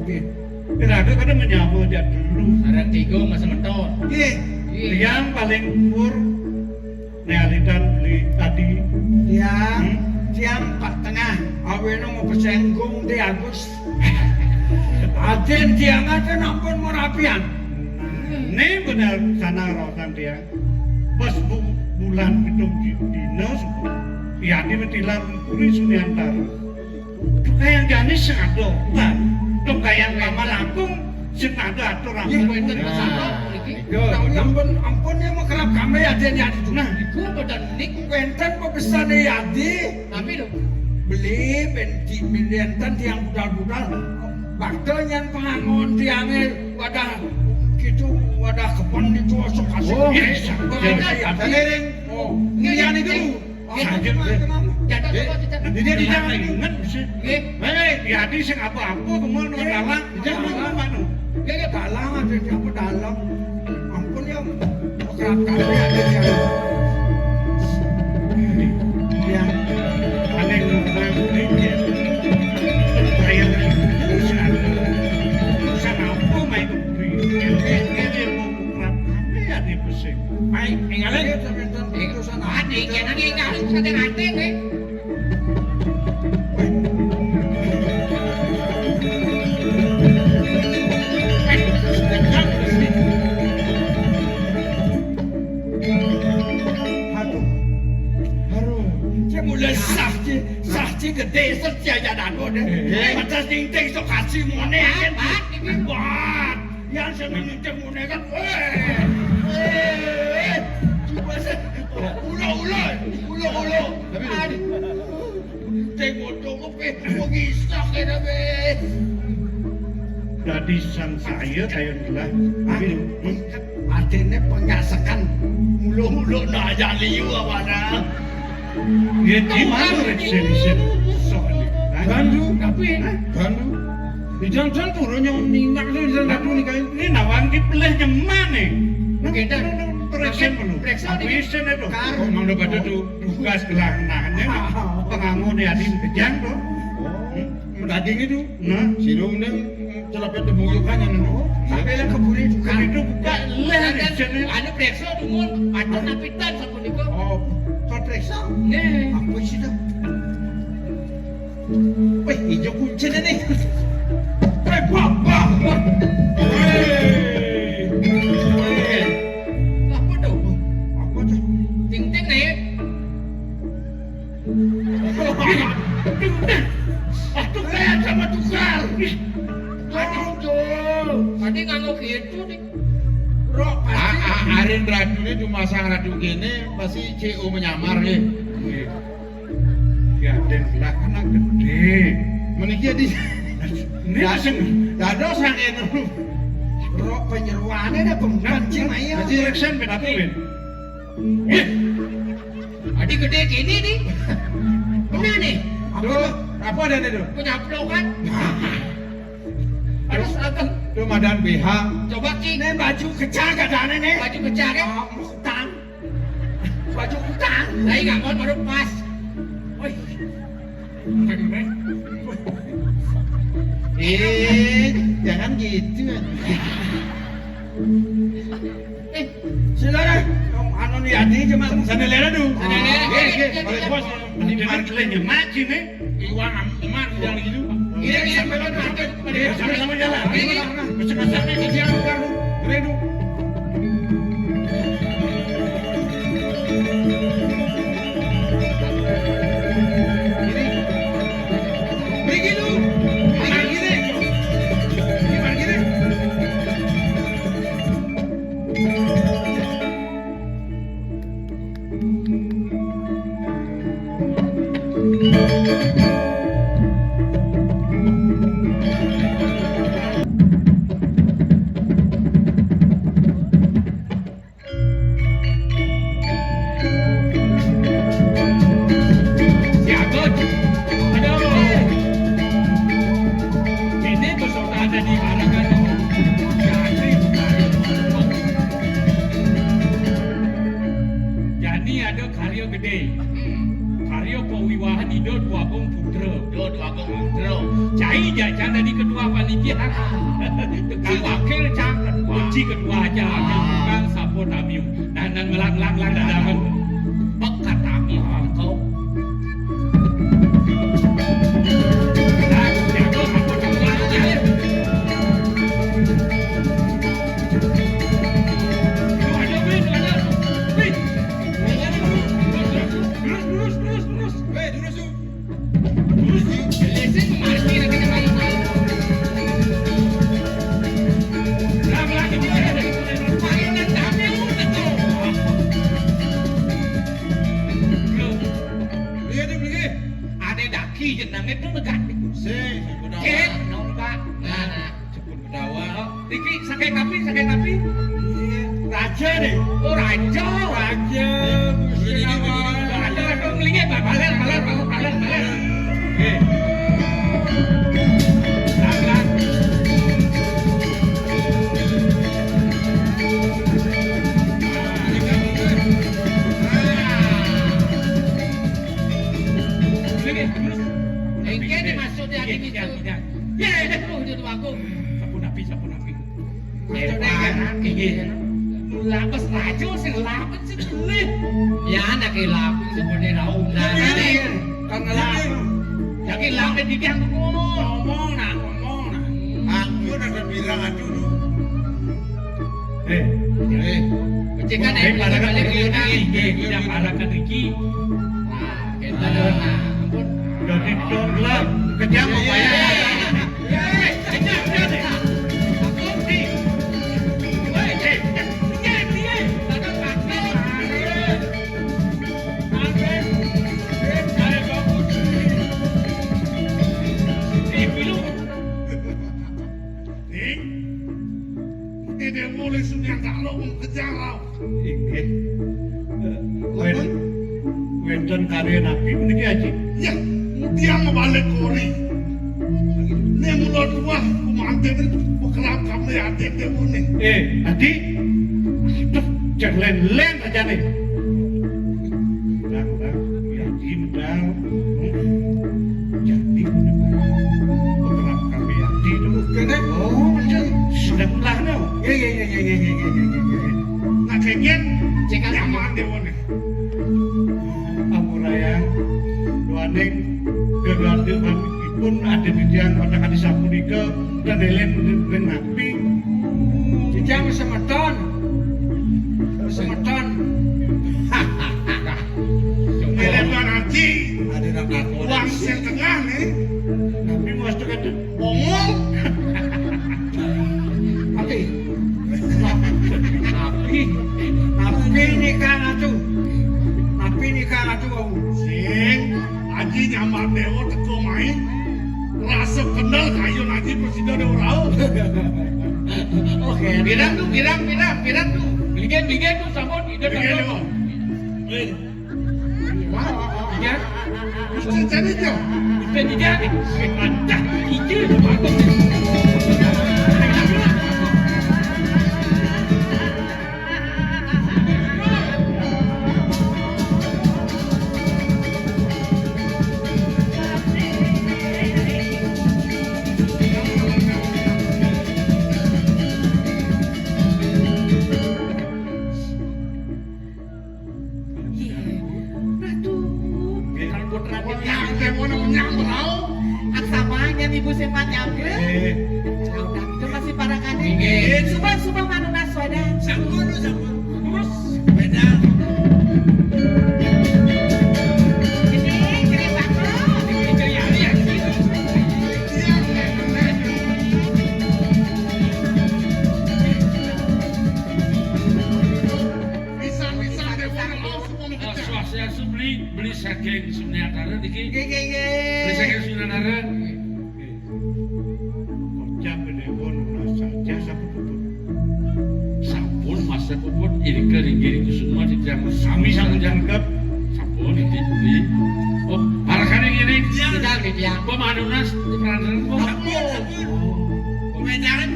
Tapi Iraga kada menyama jak dulu. Sareng tiga mas semeton. Nggih. Nggih. Tiang paling umur nealitan beli tadi. Tiang, hmm? Tiang empat tengah. Awéno mau pesenggung di Agus. Aden tiang ada nampun merapian. Nah, ini benar sana raosan tiang. Pas bu-, bulan pitung dina suku. Yadi metilar puri Suniantara. Dong kayang jani sing ada obat. Dong kayang paman agung sing ada atur. Nggih, wénten pesan mriki. Nah, ampun, ampun ya mau kerap kami ada niat itu. Nah, iku badan nik wénten pepesane Yadi. Tapi lho. Beli ben di wénten tiang budal-budal. Bakal nyan pengangon tiange wadah gitu, wadah kepen itu osok asik. Oh, iya. Wadah Yadi. Oh, ini yang itu. Nggih, kenapa? Kenapa? Jadi, jadi jangan inget sih. Nggih. Hei, Yadi sing apa-apa kemana dalang? Jangan ngomong anu. Nggih, nggih, dalang ada siapa dalang? Ampun ya, kerap kali ada yang ya. Aneh ngomong dikit. Kayak urusan. Urusan apa main kebri? Nggih, nggih, nggih, mau kerap kali ada pesing. Baik, tinggalin. Iya, sampai Ati, kena ninggal, kena ati, nih. Aduh, aduh, cek mulai sah, cek, sah, cek gede, sah, cek aja dago deh. Eh. Atas dinding sok kasih mone, kan? Wah. Yang seneng nitip ngene kan, weh. Weh, coba sih. Ulo-ulo, ulo-ulo. Tapi aduh. Tengok dong, pe, mengisah kena, be. Dadi sang saya kayon gelah. Tapi, hmm? Artinya penyasekan ulo-ulo nak aja liu apa dah. Ya, di mana Riksen, Riksen? Sok ini. Hah? Bandu. Tapi, hah? Bandu. Di jalan-jalan turun yang ningak tuh, di jalan satu nih, kayak ini nawang di pelih nyeman nih. Nah, kita, nah, nah, nah, Riksen belum. Periksa. Aku nih. Isin itu. Kar- Kok mau dapat itu? Tugas gelang, nah, ini pengangu nih, Adin kejang tuh. Oh. Hmm. Daging itu. Nah. Sirung dan celapet tembuyukannya, nah. Sampai lah keburi buka. Itu buka, leh, Riksen. Anu, periksa, dumun. Atur napitan, sapunika. Oh, kalau periksa? Nggih. Apa sih, dah? Wih, ijo kunciné nih. Wih, wah, wah, wah. Wih. Wih. Apa tuh? Apa tuh? Ting-ting nih. Ting-ting. Aduh, kayak sama tukar. Aduh, Jul. Tadi nganggo gitu nih. Rok, a-, a-, arin raduné dumasang radu kéné, pasti C O menyamar, nggih. Nggih. Ya, Den, lah kan gedé. Meniki ya di. Ini sing dados angin. Rok penyeruane ada pembukaan sih, Maya. Haji Reksen ben aku, Ben. Wih. Adi gedé gini nih. Bener nih. Apa tuh? Apa ada nih tuh? Punya pelukan. Harus agak. Tuh madan B H. Coba, Ki. Ini baju kecak gak ada nih. Baju kecak, ya? Ah, mau utang. Baju utang. Lah, iya, mau baru pas. Woi. Eh, jangan gitu. Eh, saudara, anu nih, Adi, cuma sana lihat dulu. Sana lihat. Oke, oke. Kalau bos, di parkirnya maju nih. Iwan, Iwan, yang gitu. Iya, iya, sampai lo nanti. Iya, sama-sama jalan. Iya, iya. Besok-besoknya ke Jakarta. Redo. Ini. Pergi lu. Pergi deh. Pergi deh. Siaga. Aduh. Ini peserta ada di Harakan. Jani, Jani ada karya gedé. Karya pawiwahan Ida Dwagung Putra. Ida Dwagung Putra. Cai jajan tadi ketua panitia. Tukang wakil cang ketua. Uji ketua aja, wakil tukang sapo tamiu. Nah, nang ngelang-ngelang dadakan. Pekat tamiu engkau. Nah, jago sapo tamiu. Aduh, aduh, wih, aduh. Wih. Terus, terus, terus, terus. Weh, terus, terus. Terus, terus. Lesen mati lagi malu-malu. Lah, lah, ini ada dari Mayonan kami, udah tuh. Loh. Iya, dia beli. Ada daki jenenge tuh negak niku. Sing, sing, udah. Eh, nombak. Nah, nah. Jebul Kedawa. Oh, niki saking napi, saking napi? Raja nih. Oh, raja. Raja, Gusti Ratu. Raja, Ratu, ngelingi, Pak. Baler, baler, baler, baler, baler. Nggih. Baler. Nggih, terus. Nggih, nggih, maksudnya nggih, nggih, nggih. Ya, ya, terus itu aku. Sampun napi, sampun napi. Maksudnya, nggih. Lapes raja sing lapes sing beli. Ya, anak lapes sebenarnya ra undang. Ini kan lapes. Lagi lapes di tiang ngomong, nak ngomong, nak. Aku udah bilang aduh. Eh, eh. Kecekan, eh, para kan balik iki, eh, kita para kan iki. Nah, kita, nah, ampun. Dadi dongkrak, kejam apa ya? Ini mulai sunyang kalau mau kejar. Inggih. Eh, wen-, wen-, Ten karya napi puniki, Aji? Ya, ngudiang mabalik kori. Né mula tuah kumantén pakerap kabéh adén déwané. Eh, Aji? Aduh, cék lén-lén ajané. Ndang, ndang, Aji medal. Hmm. Jadi bener. Pakerap kabéh Aji to. Kéné? Oh, bener. Sedeng lah, no. Ya, ya, ya. Nah, kéngkén, cék apa? Nyaman déwané. Ampurayang, duaning gegandépanipun adé titiang watakadi sapunika, ten lén ring napi? Titiang semeton. Semeton. Lén Aji. Ada nak takut. Uang sing tengah nih. Napi maksud kata? Bongol. Napi? Napi? Napi nika ngatu? Napi nika ngatu, Awu? Sing, Aji nyambat déwa teka mai. Rasa kendel kayun Aji prasida déwa rauh. Oke. Pirang to, pirang, pirang, pirang to. Ligén, ligén to, sampun, ida. Ligén, sampun. Ligén. Wah, iya. Bisa jadi, Jo. Bisa jadi. Ada ide bagus. Iya. Aduh, putra-putra. Wah, yang demono menyang merau. Aksamanya ibu sempat nyampe. Eh. Udah itu masih para kadé. Nggih. Subah-subah manunas wadah. Sampun, sampun. Terus beda. Ini cerita. Ini cerita. Pisan-pisan déwa. Swastiastu, Beli, Beli saking Sunyatara niki. Nggih, nggih, nggih. Beli saking Sunyatara. Nggih. Kocap déwa nunas saja sampun puput. Sampun masa puput, irika ringgih kusuma titiang sami sampun jangkep. Sampun, Beli. Oh, parakané ngene. Iya. Tidak, tidak. Pamanunas di perantaran. Oh. Sampun, sampun.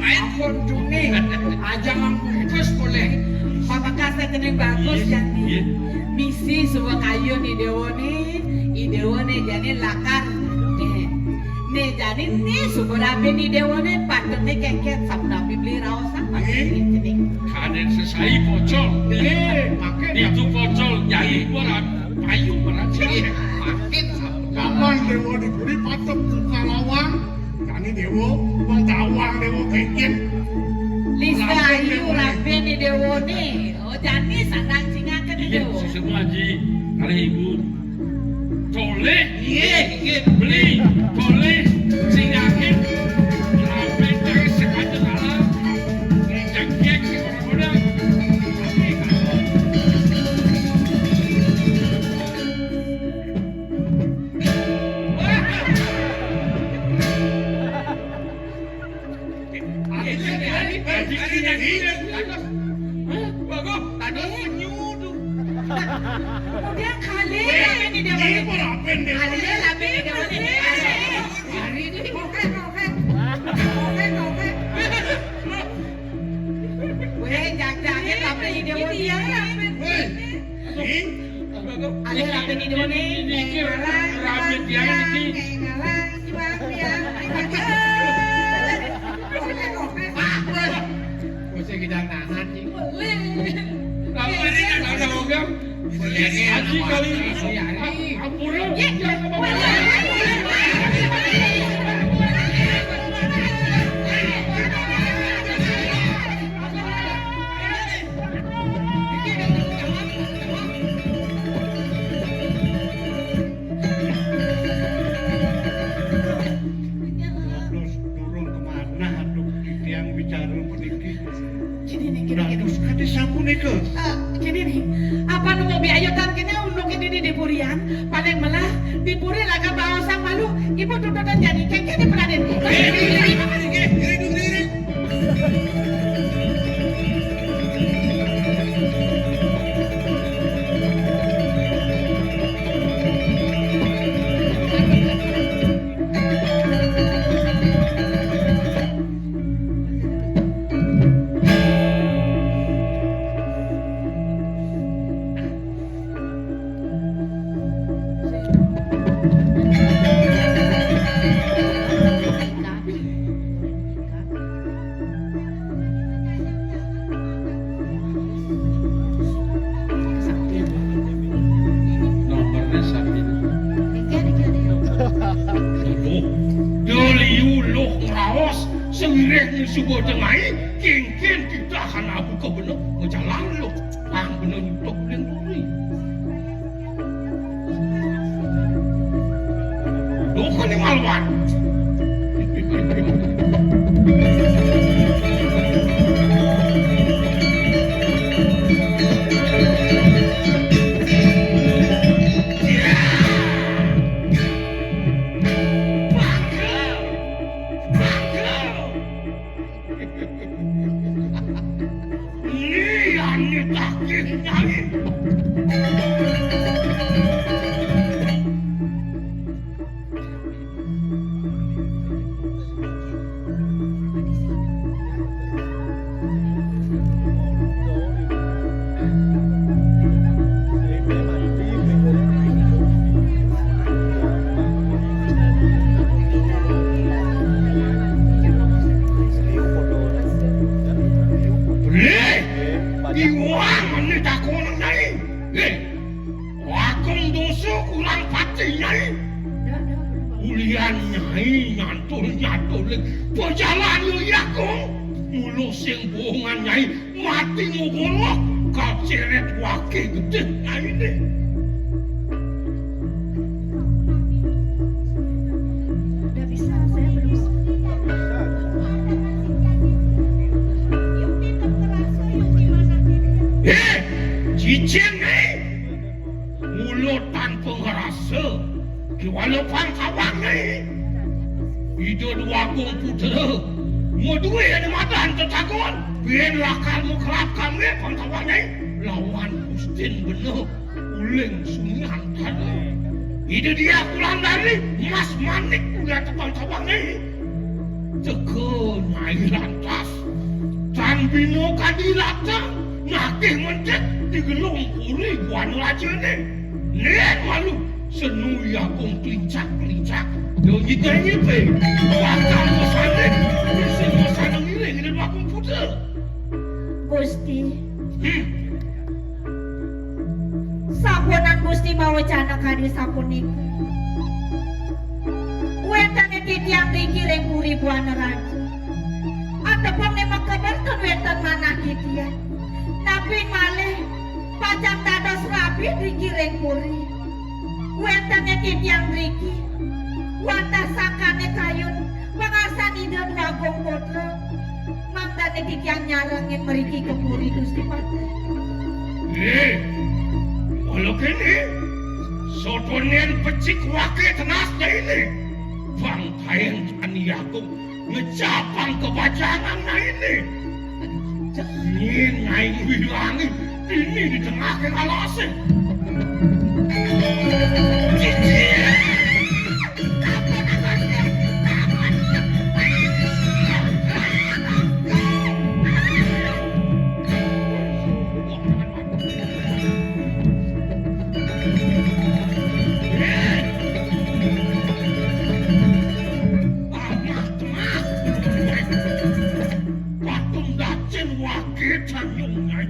Ampun, Juni. Aja mangkukus boleh. Pamekasé tening bagus, Jani. Iya. Misi suba kayun Idéwané, Idéwané jani lakar. Né jani né suba rabin Idéwané, patutné kéngkén sapunapi beli raosan. Tening. Kadén sesai pocol. Nggih, mangkin. Itu pocol, jani gua payu berat. Nggih, mangkin. Kapan Déwa di Puri patut buka lawang? Jani Déwa, wong tawang Déwa kéngkén. Lista ayu rabin Idéwané. Oh, jani sandang cingaken Déwa. Iya, sesama Aji, kalih Ibu. Tolih. Iya, iya. Beli, tolih, cingaken. Rabin dari sekadar alam. Jegég sing ora modal. Udah kali ini dia. Kali ini dia. Hari ini. Wéh, jak-jaké tapi ide wong iki. Wéh, ing. Alé rapi ide wong iki. Iki rapi tiang iki. Ngalang, jual tiang. Ah, wéh. Mesti kita nahan iki. Kamu ini kan ada logam. Aji kali. Ampura. Dados durung kemanah, aduh, titiang bicara puniki. Gini nih, gini, gini. Dados kadi sapunika. Eh, gini nih, apa nunggu biayutan kene undukin ini di purian? Paling melah di puri laga baosang malu, ibu tututan jadi kengkene peraden. Eh, eh, eh, eh, eh, eh, eh. Sewireh nusuba tengai, kéngkén titah anak buka bena majalan lu. Pang bena nyutuk ling puri. Duh, ni maluan. Ni ane takih nyai. Leh, iwang ane takon nyai. Leh, Agung dosa kurang pati nyai. Ulian nyai nyantul-nyantul ling pajalan yo Agung. Mula sing bohongan nyai mati ngogolok kaceret wake getih nyai ne. Udah bisa, saya belum. Heh, cicing ne. Mula tanpa ngerasa, kiwala pang tawang nyai. Ida Dwagung Putra, madue ane madan tetagon, bin lakar mukrab kami pang tawang nyai, lawan Gustin bena, uling Sunyantara. Ida dia Wulandari, mas manik udah tepang tawang nyai. Teka nyai lantas. Tan bina kadi latang, nakih mentik di gelung puri buana raja ne. Nen malu, senu Agung klincak-klincak. Yo nyigai nyipi. Bakal masanding, isi masanding ngiring di Agung Putra. Gusti. Hmm. Sampunang Gusti mawecana kadi sapunika. Wénten titiang ngriki ring puri Buana Raja. Atepung né makeber ten wénten manah titiang. Napi malih pacang dados rabi ngriki ring puri. Wénten titiang ngriki. Wantah sangkané kayun pangarsan Ida Dwagung Putra. Mangdané titiang nyarengin mriki ka puri, Gusti Patih. Éh, mula kéné, soto nén becik waké tenas dainé. Pang taén Candi Agung ngecapang kebacangan dainé. Nyén nyai ngwilangi dini di tengah alasé. Cicing! Patung dacin wage tanjung nyai.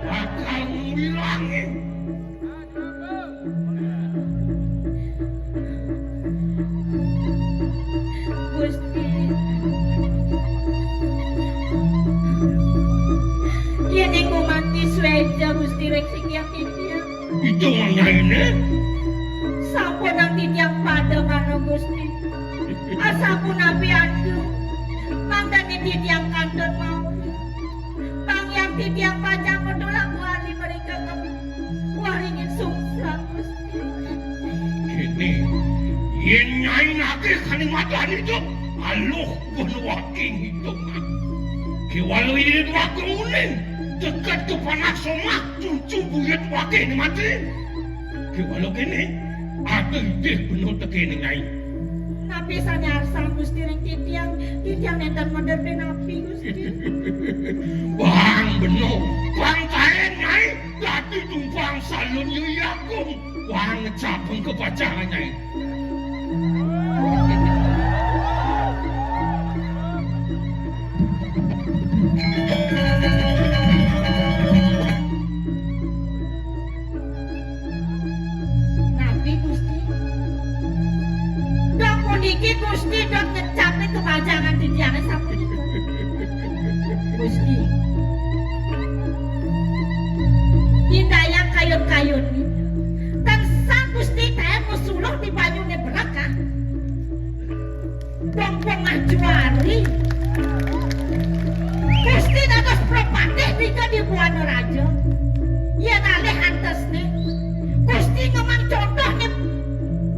Bakal ngilangi. Gusti. Yén ing gumanti swéda Gusti ring singgih titiang. Ida nyainé. Sampunang titiang pada manah Gusti. Asapunapi adu. Mangdané titiang kantun mau. Pang yang titiang pacang ngedulang wali merika ke waringin sungsang, Gusti. Kéné, yén nyai nagih kanimadan idup, aluh pun waking hitungan. Kéwala irit waking uning, deket ke panak somah, cucu buyut waking mati. Kéwala kéné, ada idih penuh tekéné nyai. Napi sané arsang Gusti ring titiang, titiang nénten mender napi, Gusti. Bang beno, bang taén nyai, dadi tumpang salun Hyang Agung. Bang capeng kepacangan nyai. Napi Gusti dok ngecapi kebajangan titiangé sapunika. Gusti. Indayang kayun-kayun. Tansah Gusti taén masuluh di banyuné berakah. Bong-bong ajuari. Gusti dados prapatih nika di Buana Raja. Yén alih antesné, Gusti ngemang contohné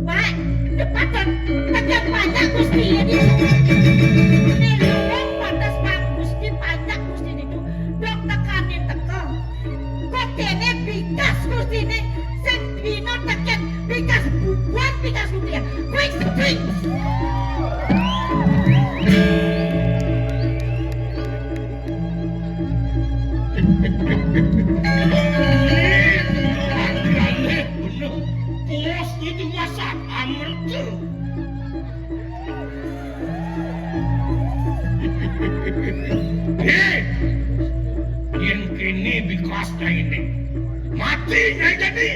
baik, depadan tekan banyak Gusti ya di. Né luwung pantes bang Gusti banyak Gusti niku. Dok tekanin teka. Kok kéné bikas Gustiné sing dina tekén bikas bubuhan bikas Gusti ya. Quick, quick. Bos itu masak amerga. Hé, yén kéné bikas nyainé, mati nyai dadi.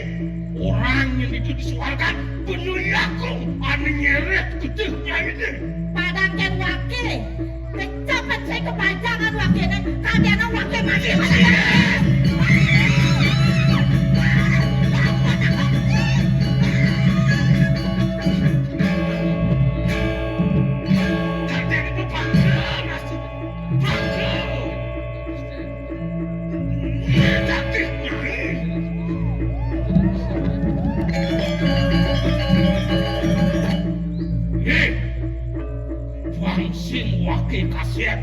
Orang yang itu disuarakan penuh yakung anu nyeret kutuh nyainé. Padahal kan wakil. Kecapan saya kepanjangan wakilnya, kalian wakil masih. Kalian itu bangga, masih bangga. Negatif nyai. Hei, bang sing wake kasep.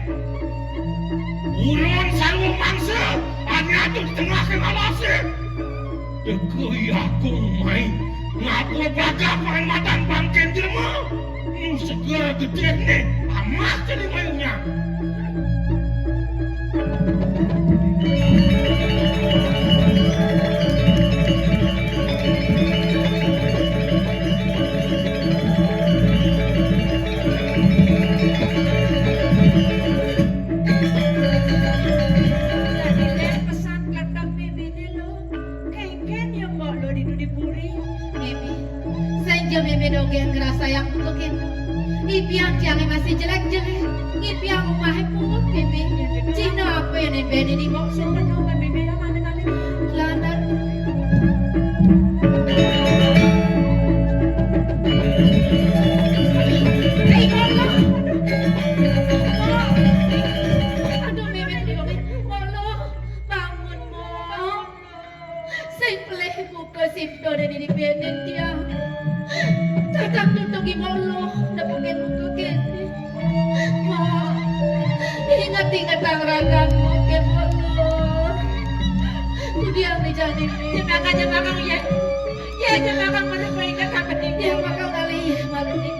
Ulun sarwa mangsa, anyatu di tengah kang alase. Deke yakung mai, ngapa bagak panglmatan bangken jelema? Nu seger gedene, amah jadi mayunya. Pesan kata mimine lo, kengken ya mbok lo di dudi puri. Mimi, sing ja mimi dogeng ngrasayang buka kento. Ipiang tiange masih jelek-jelek. Ipiang umahe pungut mimi. Cina apa yang nembeni di mbok sempenuh mimi ya mane-mane. Lanang. Hei, Allah. Aduh, Mémé, aduh, Allah, bangun, Mok. Sing pelih buka simpto dene di benen dia. Tatang tutugi Allah, nepukin buka kene. Mok, inget-inget ang ragan, Mok, ya Allah. Kudiang di jani, Mémé. Jangan, jangan, ya. Ya, jangan, mana inget apa nih? Ya, bakal kali, malu nih.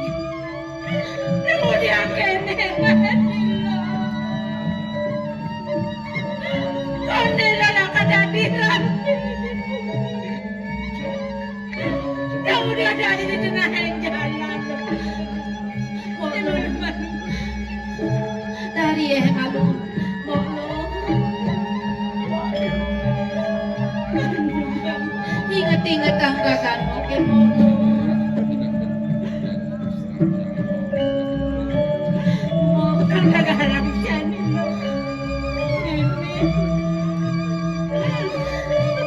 Kemudian kene, kondela kadadiran. Kemudian dari di tengah jalan. Dari eh malu. Inget-inget ang ragan, oke, Mok. Mok, kang kagahalang siya ni Mok. Mimi.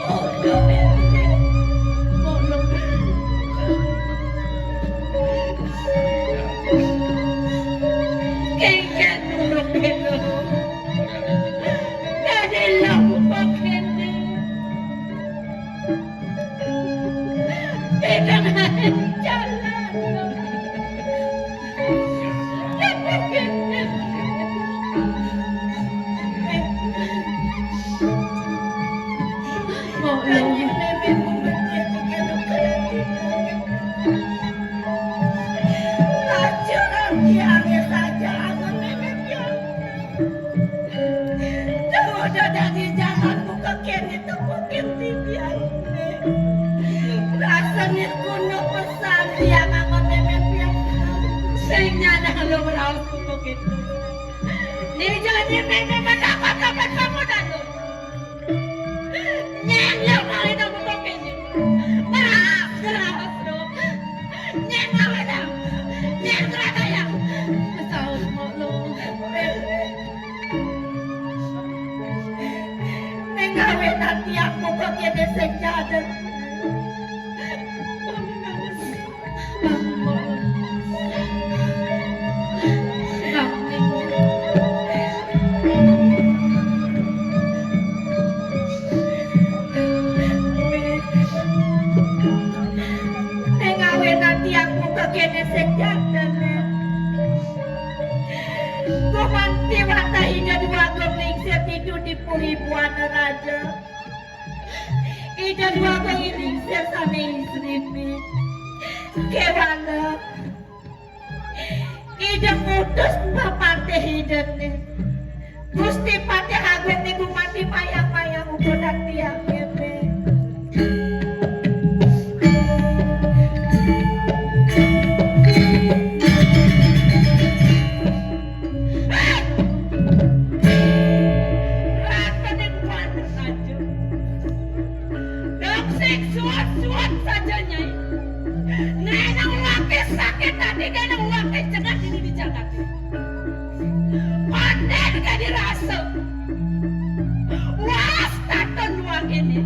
Mok, Mimi. Mok, Mimi. Kengken nurut belo. Dadi lo kok kene. Di tengah jalan. Lacur ang tiangnya saja, aku mimpi. Tuh, udah dari jalan buka kene tepukin tibian. Rasane kuno pesan dia nganggo meme pian. Sing nyana lo meraos kuno gitu. Ni janji meme mendapat apa kamu dan lo. Nyeng lo kali kamu kok ini. Meraos, meraos lo. Nyeng lo, nyeng lo. Sing jaden. Ning awénan tiang buka kéné sing jaden. Gumanti wantah Ida Déwa Agung Lingsir tidu dipuhi buana raja. Ida Déwa Agung Lingsir sané isrimi. Kéwala Ida ngutus pepatih Idané. Gusti Patih Agung niku mati mayang-mayang uga tiang kéné. Ratuning Wanu Raja. Dong sing suwun-suwun saja, Nyai. Néné wong aké sakit hati, néné wong aké cengat ini di jagat. Konden gak dirasa. Was katon wong ini.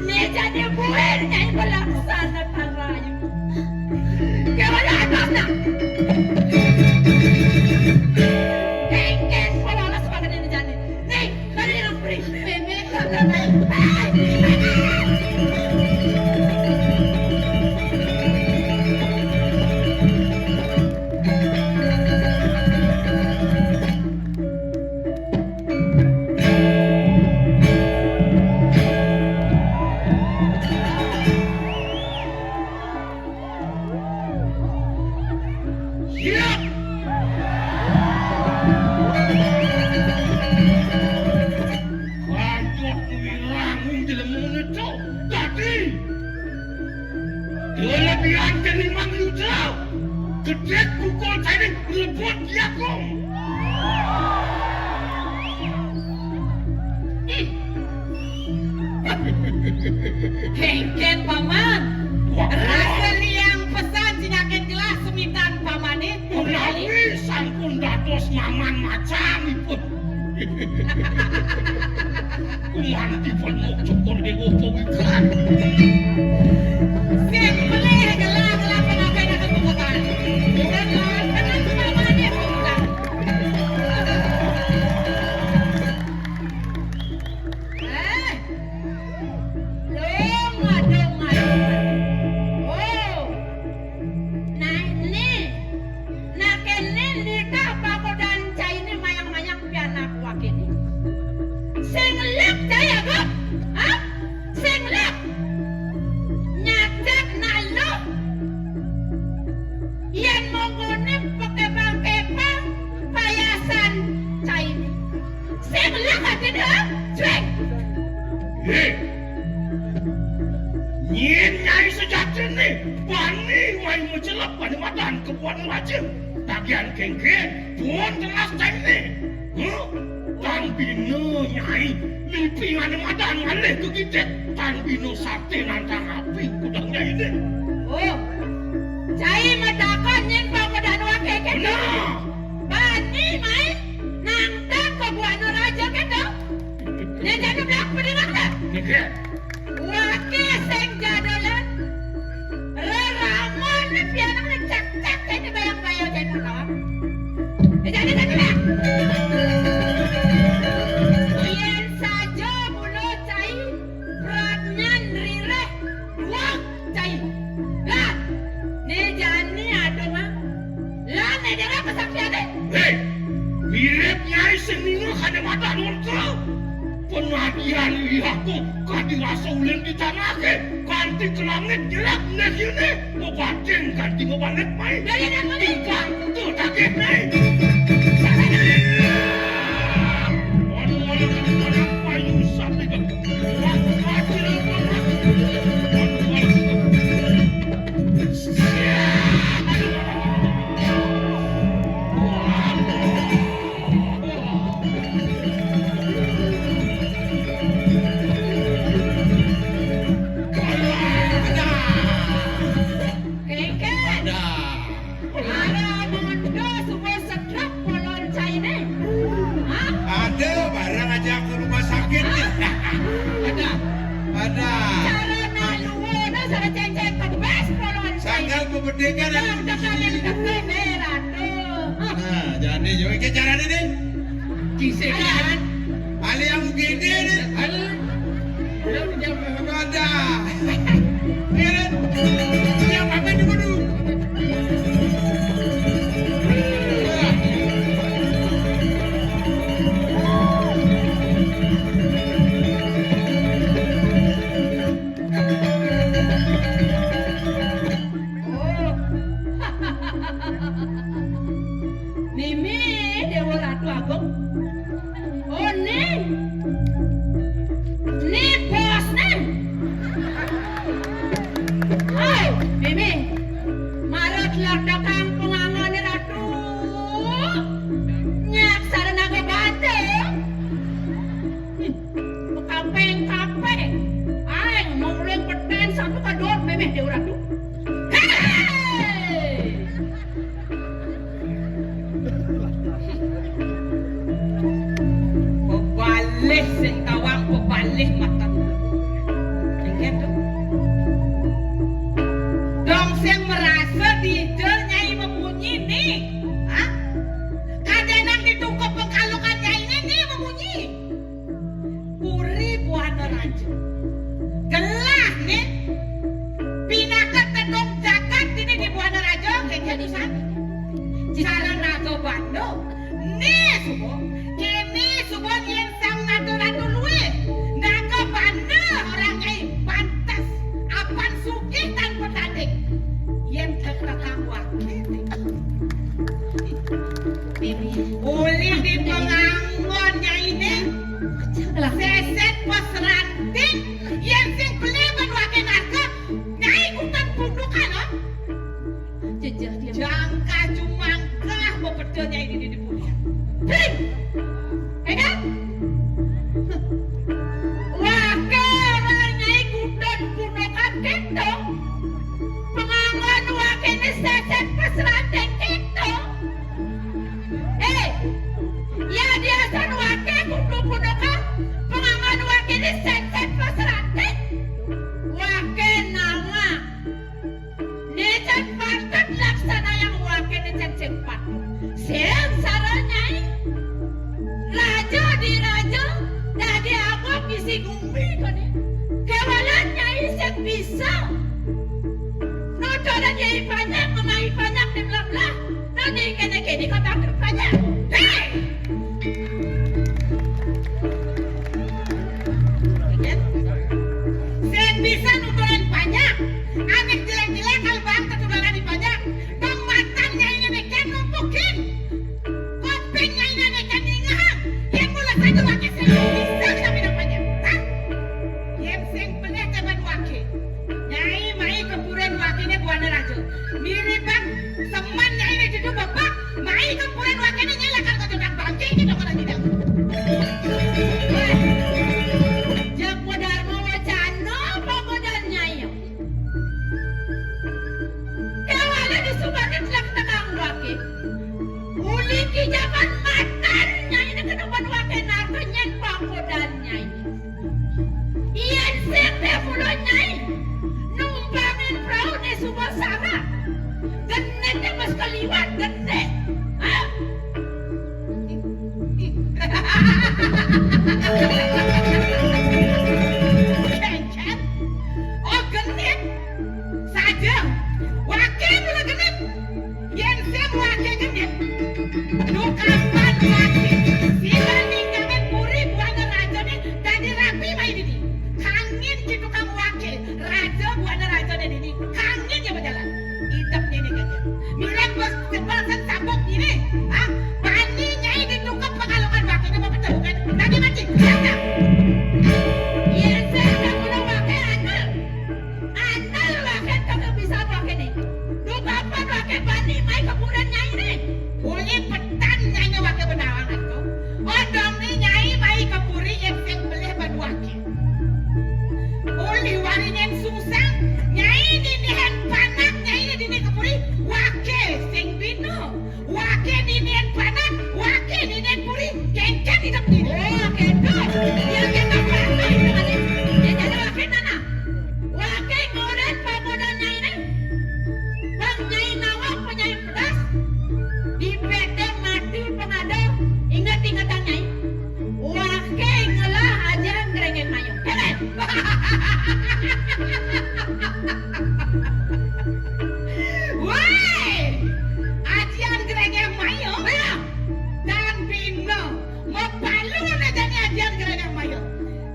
Né jani buin, Nyai, melaksanakan rayu. Kéwala atas nak. Kéngkén polos banget ini jani. Nih, tadi yang beri. Bébék, bébék. Siap! Lanjut wilangun jelemu ngeco. Dadi, kelebihan kenimbang yuda. Gedek pukul saining rebut jagung. Ih. Kéngkén, Paman. Wah. Rasa liang pesan sing akan jelas semitan Pamané. Menawi sampun dados maman macanipun. Kumantipun mok cukur dewa pawikan. Sing pelih gelah-gelah penapenaken pembukaan. Bukan lawan tenang Pamané pembukaan. Eh, dong, dong, dong. Oh. Nah, ini. Nah, kéné nitah pagodan cainé mayang-mayang pianak wakéné. Sing lek cai agak? Hah? Sing lek. Nyacak naluh. Yén monggoné paképang-képang payasan cainé. Sing lek ati dah, cuék. Hé. Nyén Nyai sejatiné bani wai macelep bani madan kebuan raja. Tagihan kéngkén, pun telas cainé. Huh? Tan bina Nyai, lipingané madan ngalih ke gitik. Tan bina saté nantang api kudang Nyainé. Oh. Cai matakon nyén pagodan waké kéto. Nah. Bani mai nantang kebuan raja kéto. Nyén jani belak pedingan ta? Nggih. Waké sing jadolan. Reramun pianak cak-cak cai bayang-bayang cai pertama. Nyén jani jani belak. Yén saja mula cai pradnyan ririh duwang cai. Lah, né jani aduh mah. Lah, né dera kesaktiané. Hé, mirip Nyai sing ningeh kadé madan ultra. Penadian lihaku kadi rasa ulin di tanahé, kanti ke langit nyelak né kéné, bebatin kanti ngebalik mai. Dari nang mana? Timpang betul takih mai. Aduh, aduh, aduh, aduh, payu sampai ke waktu mati. Aduh, aduh, aduh. Kéngkén. Ara mangda suba sedrep Ada. Cara naluwo, no, cara cengceng kebes, polon. Sanggal pemetikan. Yang tekanin teke, merah, tuh. Nah, jane yo, iki carane, nih. Kisik kan? Ali yang gede, nih. Ali. Ada. Ini, yang apa itu, waduh? Oh. Mimi Dewa Ratu Agung. Oh, nih. Nih, bos, nih. Oh, Mimi. Marut lodokang pengangone Ratu. Nyak sarana ke Bandung. Kaping-kaping. Aing mau uling peten satu kadon memeh Dewa Ratu. Hei! Bebalih sing tawang, bebalih mata. Inggih to. Dong sing merasa didol Nyai Memunyi nih. Hah? Kadenang ditungkep pengkalukan Nyai ini nih Memunyi. Puri Buana Raja. Gelah nih. Pinaka tedong jagat ini di Buana Raja, kene tusan. Cara naga bando. Nih subo, kene subo yen sang naga ratu luwe. Naga bando orang ai pantes. Apan sugih tanpa tanding. Yen tetekang wakil. Uli di penganggon Nyai ne. Lah. Seset pas ranting, yen sing beli ben wake narka, Nyai kutan pundukan, oh. Jejeh dia. Jangka jumangkah bepedel Nyai di, di, di punya. Bring! Edan? Wake orang Nyai kutan pundukan kento. Pengangon wake ne seset pas ranting kento. Eh, ya diasan wake kudu-kudu ka pengangan wake ini sencen pasrate. Wake nawa. Necan patut laksana yang wake necan sing patut. Sing sara Nyai. Raja di raja, dadi abot isi gumi kene. Kewalan Nyai sing bisa. Nuturan Nyai banyak, ngemahi banyak di belah-belah. Nanti kene-kene kok bangkrut banyak. Hei! Sing bisa nuturan banyak. Anek jelek-jelek kalau bang ketularan di banyak. Bang matan Nyai ini kan numpukin. Kopeng Nyai ini kan ningehang. Yang mula saja wake sing bisa sampai dapatnya. Hah? Yang sing pelih teman wake. Nyai mai kepuren wakene Buana Raja. Mirip bang, semen Nyai ne duduk bapak, mai kepuren wakene Nyai lakar kejodang bangke iki dong orang tidak. Wah, jak modar mau wacana apa modar Nyai? Kewala disubatin lak tekang wake. Uli ki jaman matan Nyai ne kedepan wake narka nyen pakodan Nyai. Yen sing deh mulo Nyai numpangin peraune suba sara. Genit deh mas keliwat genit. Hah? Cengcen. Oh genit. Saja. Wake mulo genit. Yen sing wake genit, nu kapan wake sida ninggalin puri Buana Raja ne dadi rapi mai dini. Kangin ki tukang wake, Raja Buana Raja ne dini. Kangin ya bejalan. Idep ne ne genit. Mirip bos kepal sen sabuk ini. Hah? Bani Nyai ditungkep pengalukan wake ne bapak tebukan. Dadi mati. Kata. Yen sing dah mulo wake andel. Andel wake kagak bisa wake ne. Duh kapan wake bani mai kepuren Nyai ne? Uli petan Nyai ne wake benawangan to. Odong ne Nyai mai kepuri yen sing pelih bad wake. Uli waringan susah, Nyai ninihan panak Nyai ne dini kepuri, wake sing bina. Wake ninihan Woi, ajian Gréngéng Mayu, tan bina, mapalu né jani ajian Gréngéng Mayu.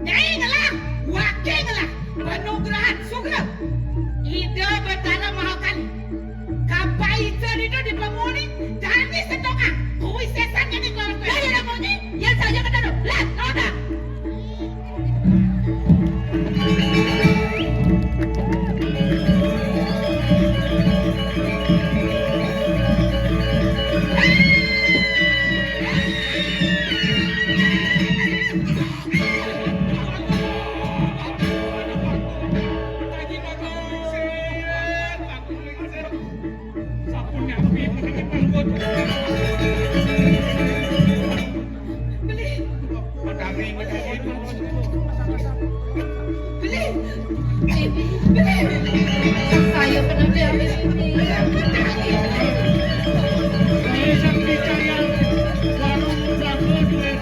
Nyai ngelah, waké ngelah, panugrahan sugra. Ida Betara Mahakali. Kapai ida di pamoni, jani setokang, kuwi sésan jani kelawan kuwi. Lah, ya, moni, ya, saya ketemu. Lah, kau dah. Sampun nyampi, mriki pangkut. Beli. Madangi, madangi. Beli. Beli. Saya pernah diambil ini. Saya sakti cahaya, warung jago duwe.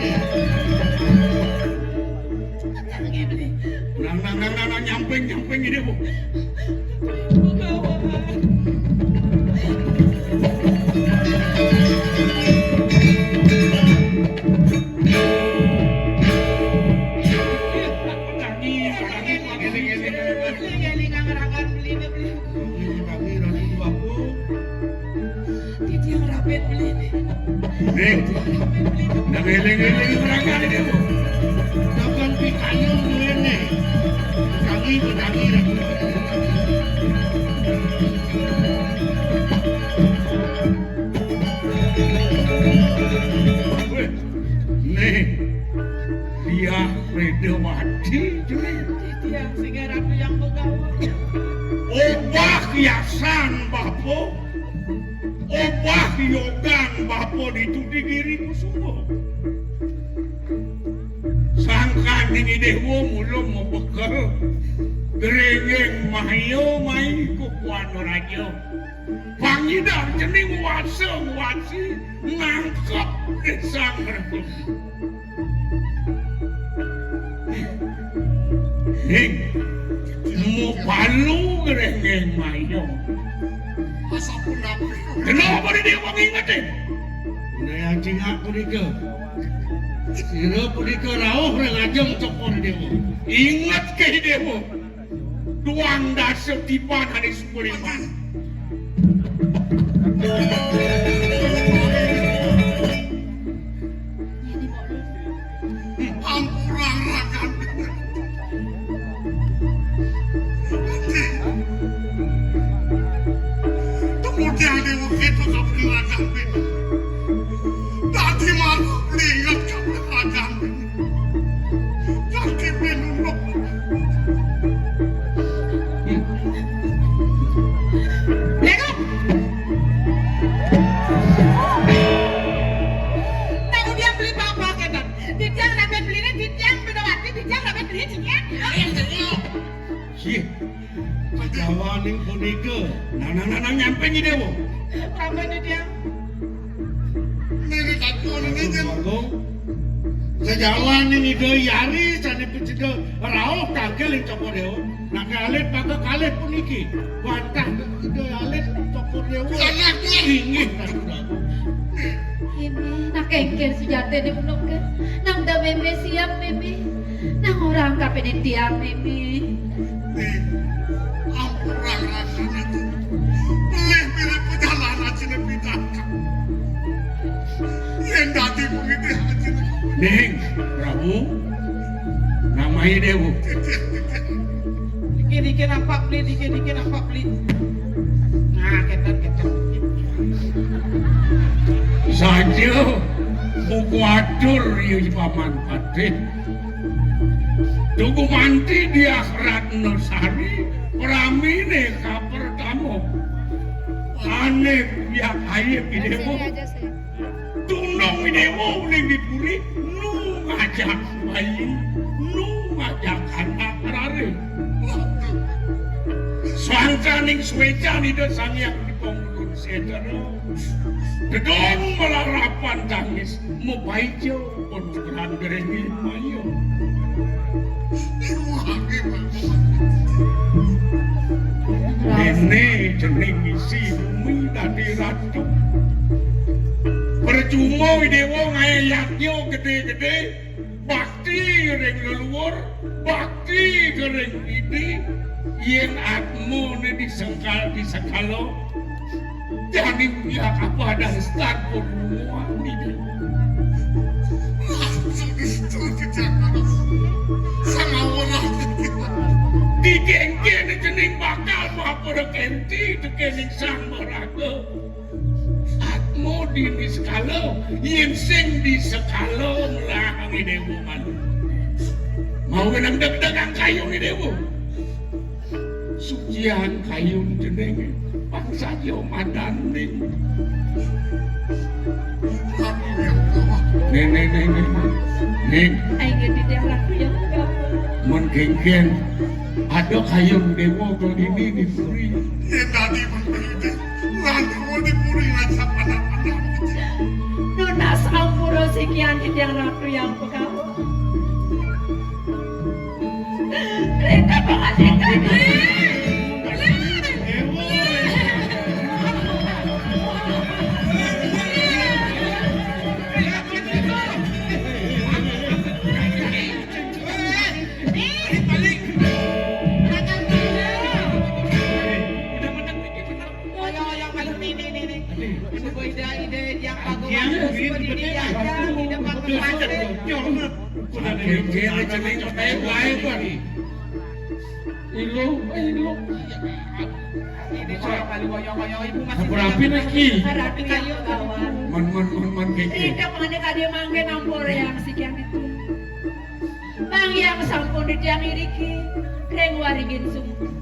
Nang, nang, nang, nang, nang, nyamping, nyamping ini, Bu. Titiang rabet beli. Nih, nang éling-éling merangkal ini, Bu. Dagang pikayun duwéné. Tangi, tangi, tangi. Wéh, nih, dia Redawati, cuy. Titiang sing ratu yang begawa. Obah kiasan, Bapak. Obah yogan bapa ditu di Giri Kusuma. Sangkaning Idéwa mula mabekel Gréngéng Mayu mai kukuan raja. Pangidar cening wasa wasi nangkep Sang Ratu. Ning, mapalu Gréngéng Mayu. Asapunapi? Kenapa di dia wong ingeté? Né ajingak punika. Sira punika rauh ring ajeng Cokor Déwa. Inget ké Déwa. Duang dasa tiban ané sukuliman. Ampura ragan. Kemudian dia begitu tapi ragan. Dadi malu lihat kapan ragan. Kaki pinunduk. Lego. Tahu dia beli apa, Ketan? Titiang rabe beliné, titiang Bedawati, titiang rabe beliné, titiang. Sih. Sajawaning punika. Nang, nang, nang, nang, nyamping Idéwa. Rabe titiang. Nini katon ini, Jeng. Agung. Sajawaning Ida Hyari sané paceda rauh tangkil ing Cokor Déwa. Nah, kalih pakekalih puniki. Wantah Ida alit Cokor Déwa. Inggih, Ratu Prabu. Ini, nah, kéngkén sujatiné puniki. Nang da mémé siap, mémé. Nang orang kapining tiang, mémé. Nih, ampura rasane tuh. Pelih mirip perjalanan sine pinaka. Yen dadi mengidih ajine. Ning, Prabu, namahe Dewa. Dikit-dikit nampak beli, dikit-dikit nampak beli. Nah, ketan, ketan. Saja buku atur ya Paman Patih. Tugu manti Diah Ratna Sari, pramine kapertama. Ane pihak aye pidewa. Tunong pidewa ning di puri, nu ngajak bayi, nu ngajak anak rare. Sangkaning swecan Ida Sang Hyang Dipangulun Sedana. Gedong melarapan tangis, mebaica penugrahan derenge maya. Iwake, Pak. Né cening ngisi bumi dadi ratu. Percuma Déwa ngaé yadnya gedé-gedé, bakti ring leluhur, bakti ring Ida, yén atmané disengkal, disekala, jani pihak apa ada stan purwa Ida. Digéngkén cening bakal maha pura kénti tekéning sang maraga. Atma dini sekala, yén sing disekala melahang Déwa malu. Mau nang deg-degang kayun Déwa. Sucian kayun cening, pang saja madan ning. Ning, ning, ning, ning. Ning. Aing di daerah yang enggak. Mun kéngkén, ada kayun Déwa dini di puri. Yén dadi mengkayun, lan Déwa di puri ngajak anak-anak. Nunas ampura sikian titiang Ratu Hyang Pagawa. Rita pangandikan. Ayo, ayo, ayo, nih, nih, nih, nih. Suba Ida, Ida, yang bagus, suba Ida, Ida, Ida, bagus, bagus. Udah, udah, udah, udah, celing, celing, baik, baik, Bang. Ilu, eh, ilu. Ini kalau kali koyo-koyo ibu masih rapi lagi. Rapi kayu, kawan. Man, man, man, man, keke. Ida mangke kade mangke nampur yang sikian itu. Bang yang sampun ditiang iriki, ring waringin sumur.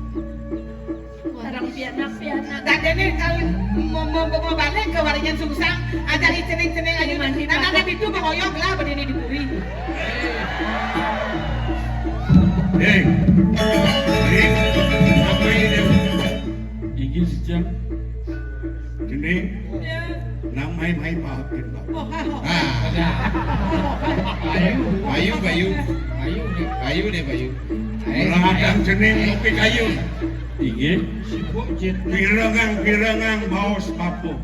Sareng pianak-pianak. Dadéné kalau mau, mau, mau balik ke waringin sungsang, ada cening-cening ayu. Mandi, nah, nah, itu mengoyok lah, berdiri di puri. Hei, hei, apa ini? Iki sejam. Gini, ya. Nang mai-mai pahakin, Pak. Oh, ha, ha. Ah. Bayu, Bayu, Bayu. Bayu, Bayu deh, Bayu. Ladang cening ngopi kayu. Inggih. Sibuk, Jit. Pirengang-pirengang baos papuh.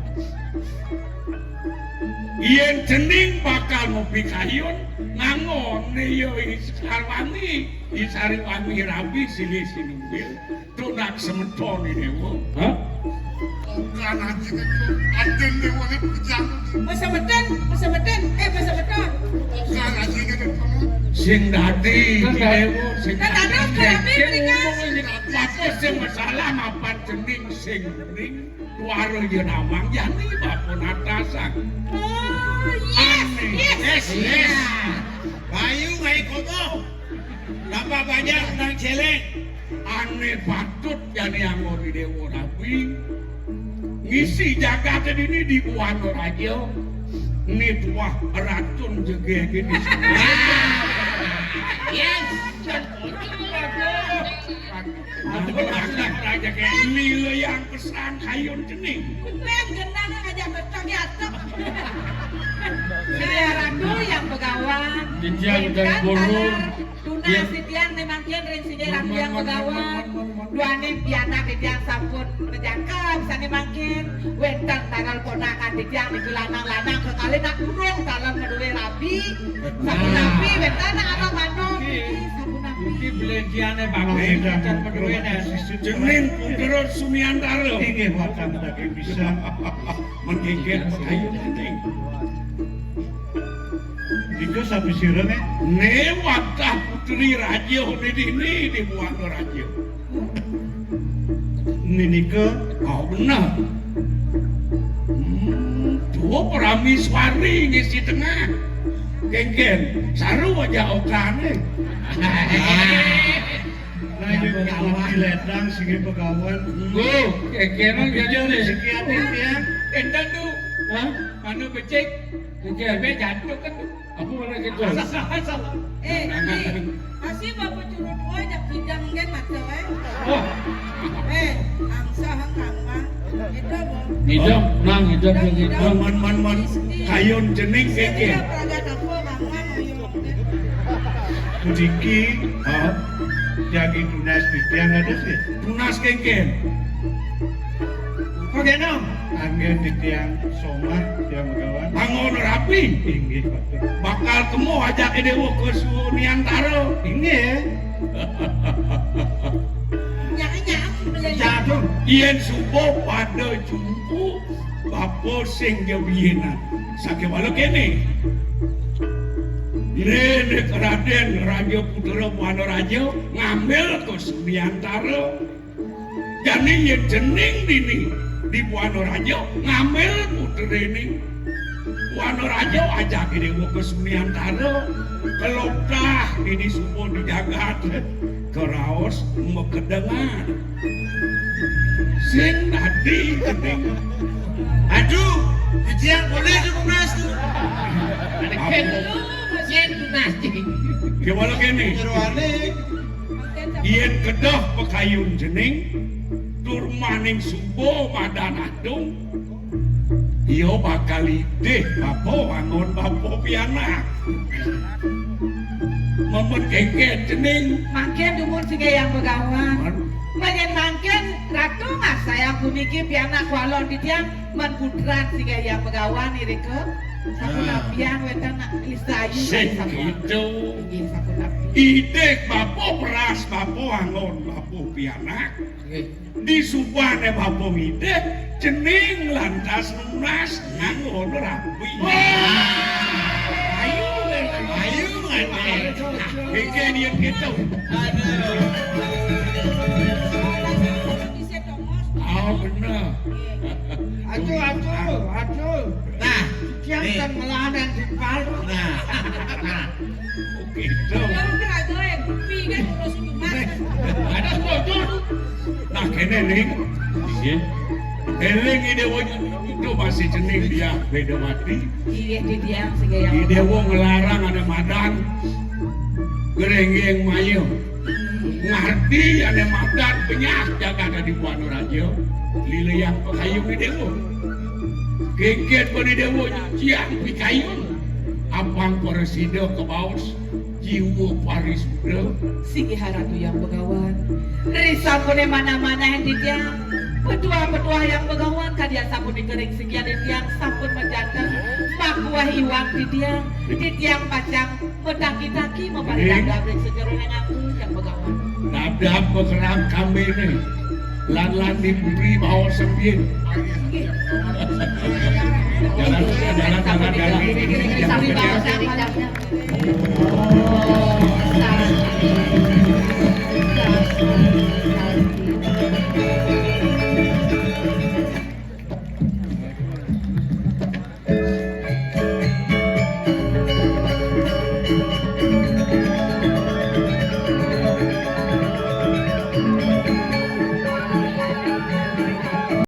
Yén cening bakal ngopi kayun, ngangon ya I Sariwangi, I Sariwangi rabi silih sinumbil, tunak semeton ini, Bu. Hah? Bukan anjing itu, anjing ini wali pejang. Pesemeton, pesemeton, eh, pesemeton. Bukan anjing itu, Bu. Sing dadi, Bu, sing dadi. Nah, terus kenapa mereka? Apa sing masalah mapan cening sing ning tuara ya namang jani bapa natasan. Oh, yes, yes, yes. Bayu ngai komo. Tambah banyak nang celeng. Ané patut jani anggota Déwa Rabi. Ngisi jagat ini di Buana Raja. Ini tuah racun jegé gini. Yes. Aduh, anak raja kayak ini lo yang pesan kayun cening. Bén genah aja betah ya. Saya Ratu yang begawan. Dijang dan Bintang bulur. Talar, tunas titiang né mangkin ring sini Ratu yang begawan. Duaning pianak titiang sampun ngejangkep sané mangkin. Wénten talar ponakan titiang di lanang-lanang kekalih nak durung talar madué rabi. Sapunapi wénten nak arah manuk niki, sapunapi. Iki belendiané bagus, macan madué. Cening putra Sumiantara. Inggih, wacana daging bisa. Menggigit kayu cening. Iku sapi sirene. Né wantah putri raja né dini di Buana Raja. Ninika. Oh, bener. Hmm, tuh Prameswari ngisi tengah. Kéngkén, saru aja okane. Nah, ini lebih ledang sini pegawan. Tuh, kéngkén. Tapi aja jangan nih. Sekian ya. Enten tuh. Hah? Mana becek? Kéngkén. Bébé jantung kan tuh. Apa mana gitu? Eh, ini. Masih bapak curut tua jak bidang kan mata, eh. Wah. Eh, angsa hang kang mah. Itu, Bu. Ngidam, nang ngidam. Ngidam, ngidam. Ngidam. Man, man, man, man. Kayun cening. Istri kéngkén. Dia peragat apa, Kang Mang, ngomong. Puniki, ha? Jagi tunas titiang ada sih. Tunas kéngkén. Kena. Anggen titiang somah, tiang begawan. Bangun rapi. Inggih, Patih. Bakal kemo ajak déwa ka Suniantara. Inggih. Nyak-nyak, belanja. Jatuh. Yén suba pada jumpa, bapa sing ja biyinan. Sakéwala kéné. Né Radén Raja Putra Buana Raja ngambil ka Suniantara. Jani yén cening dini di Buana Raja ngambil putriné. Buana Raja ajak déwa ka Suniantara, keloptah dini suba di jagat, karaos makedengan. Sing dadi cening. Aduh, titiang boleh tu, Mas, tu. Ada kén. Yén tunas, cing. Kéwala kéné. Jeroane. Yén kedah pakayun cening, tur maning suba madan atung, ia bakal idih bapa wangun bapa pianak. Mamun kéngkén cening. Mangkin dumun singgih Hyang Begawan. Man. Yén mangkin Ratu ngasayang puniki pianak walon titiang, man putran singgih Hyang Begawan irika. Sapunapian wénten Listayu. Sing sampun. Itu. Inggih, sapunapian. Idih bapa peras, bapa wangun, bapa pianak. Nggih. Di subané bapa ngidih, cening lantas nunas nganggo rapi. Wah! Ayu, ayu, ayu. Iki dia gitu. Aduh. Oh, bener. Aduh, aduh, aduh. Nah, tiang nih. Kan ngelawan yang di palu. Nah, nah. Gitu. Ada setuju. Nah, kéné ning. Inggih. Éling Idéwa itu masih cening dia Bédawati. Inggih, titiang singgih Hyang. Idéwa ngelarang ané madan. Gerenggeng maya. Ngarti ané madan penyah jagat di Buana Raja. Lila Hyang Pakayun Idéwa. Kéngkén Buana Idéwa nyuciang pikayun. Apang prasida kabaos. Jiwa parisuda. Singgih Ratu Hyang Begawan. Ri sampuné manah-manah titiang. Petuah-petuah Hyang Begawan kadi asapunika ring sikian titiang sampun majanten. Makuweh iwang titiang. Titiang pacang mataki-taki maparidagam ring sajeroning aku Hyang Begawan. Dadap bekerang kambiné. Lan-lan di puri bawa sempit. Jalan, jalan, jalan, jalan.